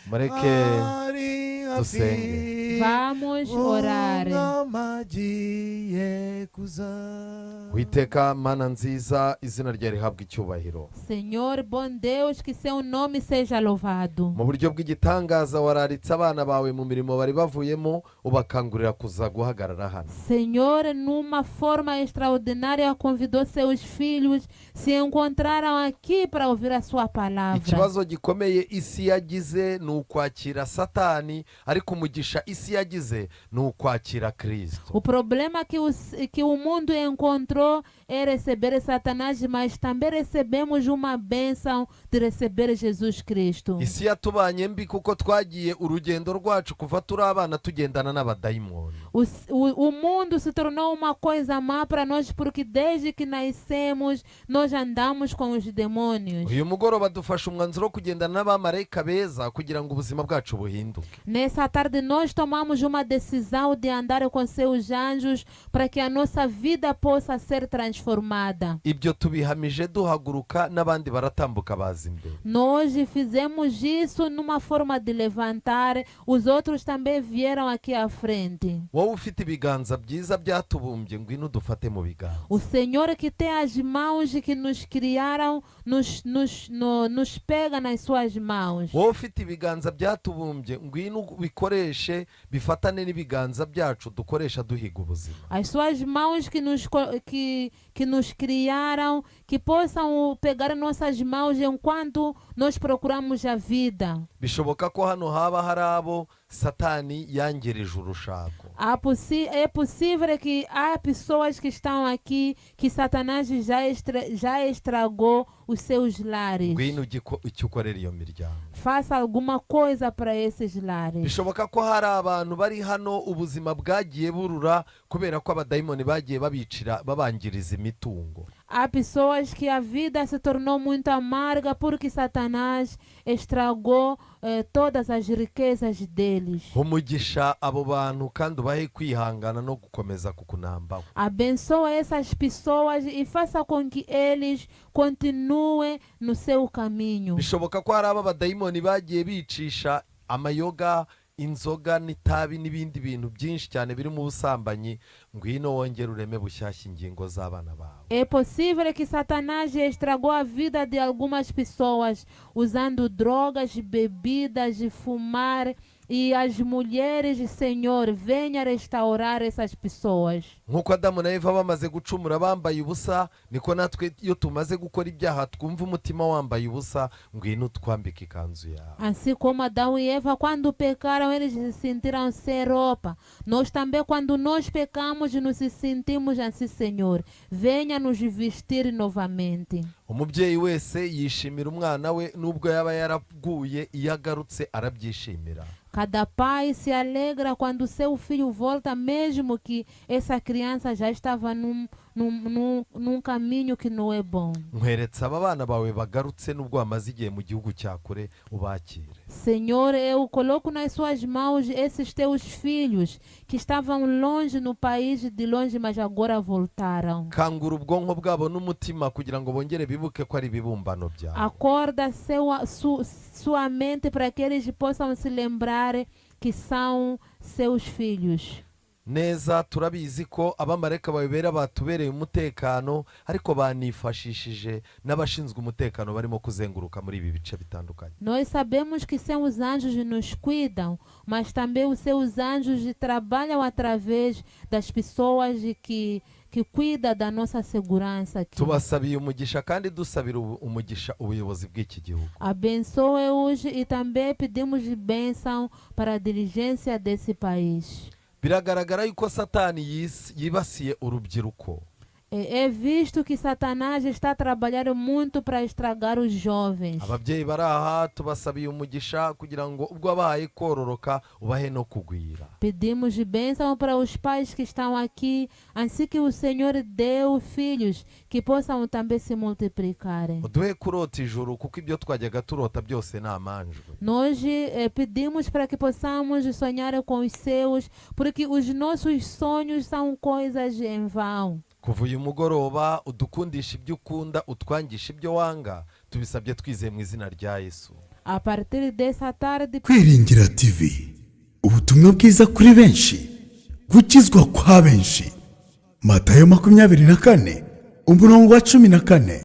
Mureke dusenge. Vamos orar. Witeka Mana nziza, izina ryawe rihabwa icyubahiro. Senhor, bom Deus, que seu nome seja louvado. Mu buryo bw'igitangaza wararitse abana bawe mu mirimo bari bavuyemo, ubakangurira kuza guhagarara hano. Senhor, numa forma extraordinária, convidou seus filhos, se encontraram aqui para ouvir a sua palavra. Ikibazo gikomeye isi yagize ni ukwakira Satani, ariko umugisha isi yagize ni ukwakira Kirisito. O problema que o mundo encontrou é receber Satanás, mas também recebemos uma bênção de receber Jesus Cristo. Isi yatubanye mbi kuko twagiye urugendo rwacu kuva turi abana tugendana n'abadayimoni. O mundo se tornou uma coisa má para nós porque desde que nascemos nós andamos com os demônios. Uyu mugoroba dufashe umwanzuro wo kugendana n'abamarayika beza kugira ngo ubuzima bwacu buhinduke. Nessa tarde nós tomamos uma decisão de andar com seus anjos para que a nossa vida possa ser transformada. Ibyo tubihamije duhaguruka, n'abandi baratambuka baza imbere. Nós fizemos isso numa forma de levantar, os outros também vieram aqui à frente. Wowe ufite ibiganza byiza byatubumbye, ngwino udufate mu biganza. O Senhor que tem as mãos que nos criaram, nos, nos, no, nos pega nas suas mãos. Wowe ufite ibiganza byatubumbye, ngwino ubikoreshe bifatane n'ibiganza byacu dukoresha duhiga ubuzima. As suas mãos que nos criaram, que possam pegar nossas mãos enquanto nós procuramos a vida. Bishoboka ko hano haba hari abo Satani yangirije urushako. É possível que há pessoas que estão aqui que Satanás já estragou os seus lares. Ngwino ujye icyo ukorera iyo miryango. Faça alguma coisa para esses lares. Bishoboka ko hari abantu bari hano ubuzima bwagiye burura kubera ko abadayimoni bagiye babicira babangiriza imitungo. Há pessoas que a vida se tornou muito amarga porque Satanás estragou todas as riquezas deles. Umugisha abo bantu kandi ubahe kwihangana no gukomeza kukunambaho. Abençoa essas pessoas e faça com que eles continuem no seu caminho. Bishoboka ko hari abo abadayimoni bagiye bicisha amayoga, inzoga n'itabi n'ibindi bintu byinshi cyane biri mu busambanyi, ngwino wongere ureme bushyashya ingingo z'abana bawe. É possível que Satanás estragou a vida de algumas pessoas usando drogas, bebidas, fumar e as mulheres. Senhor, venha restaurar essas pessoas. Nk'uko Adamu na Eva bamaze gucumura bambaye ubusa, niko natwe iyo tumaze gukora ibyaha twumva umutima wambaye ubusa, ngwino utwambike ikanzu yawe. Assim como Adão e Eva, quando pecaram, eles se sentiram sem roupa. Nós também, quando nós pecamos, nos sentimos assim, Senhor. Venha nos vestir novamente. Umubyeyi wese yishimira umwana we nubwo yaba yaraguye, iyo agarutse arabyishimira. Cada pai se alegra quando seu filho volta, mesmo que essa criança já estava num caminho que não é bom. Nkweretse aba bana bawe bagarutse nubwo bamaze igihe mu gihugu cya kure, ubakire. Senhor, eu coloco nas suas mãos esses teus filhos que estavam longe no país de longe, mas agora voltaram. Kangura ubwonko bwabo n'umutima kugira ngo bongere bibuke ko ari ibibumbano byawe. Acorda sua mente para que eles possam se lembrar que são seus filhos. Neza turabizi ko abamarayika bawe bera batubereye umutekano, ariko banifashishije n'abashinzwe umutekano barimo kuzenguruka muri ibi bice bitandukanye. Nós sabemos que seus anjos nos cuidam, mas também os seus anjos trabalham através das pessoas que cuidam da nossa segurança aqui. Tubasabiye umugisha kandi dusabira umugisha ubuyobozi bw'iki gihugu. Abençoe-os e também pedimos bênção para a dirigência desse país. Biragaragara yuko Satani yibasiye urubyiruko. É visto que Satanás está a trabalhar muito para estragar os jovens. Ababyeyi bari aha tubasabiye umugisha kugira ngo ubwo wabahaye kororoka ubahe no kugwira. Pedimos bênção para os pais que estão aqui, assim que o Senhor deu filhos, que possam também se multiplicarem. Uduhe kurota ijuru kuko ibyo twajyaga turota byose ni amanjwe. Nós pedimos para que possamos sonhar com os céus, porque os nossos sonhos são coisas em vão. Kuva uyu mugoroba udukundisha ibyo ukunda utwangisha ibyo wanga tubisabye twizeye mu izina rya Yesu. A partir dessa tarde, Kwiringira TV, ubutumwa bwiza kuri benshi, gukizwa kwa benshi. Matayo 24 umurongo wa 14.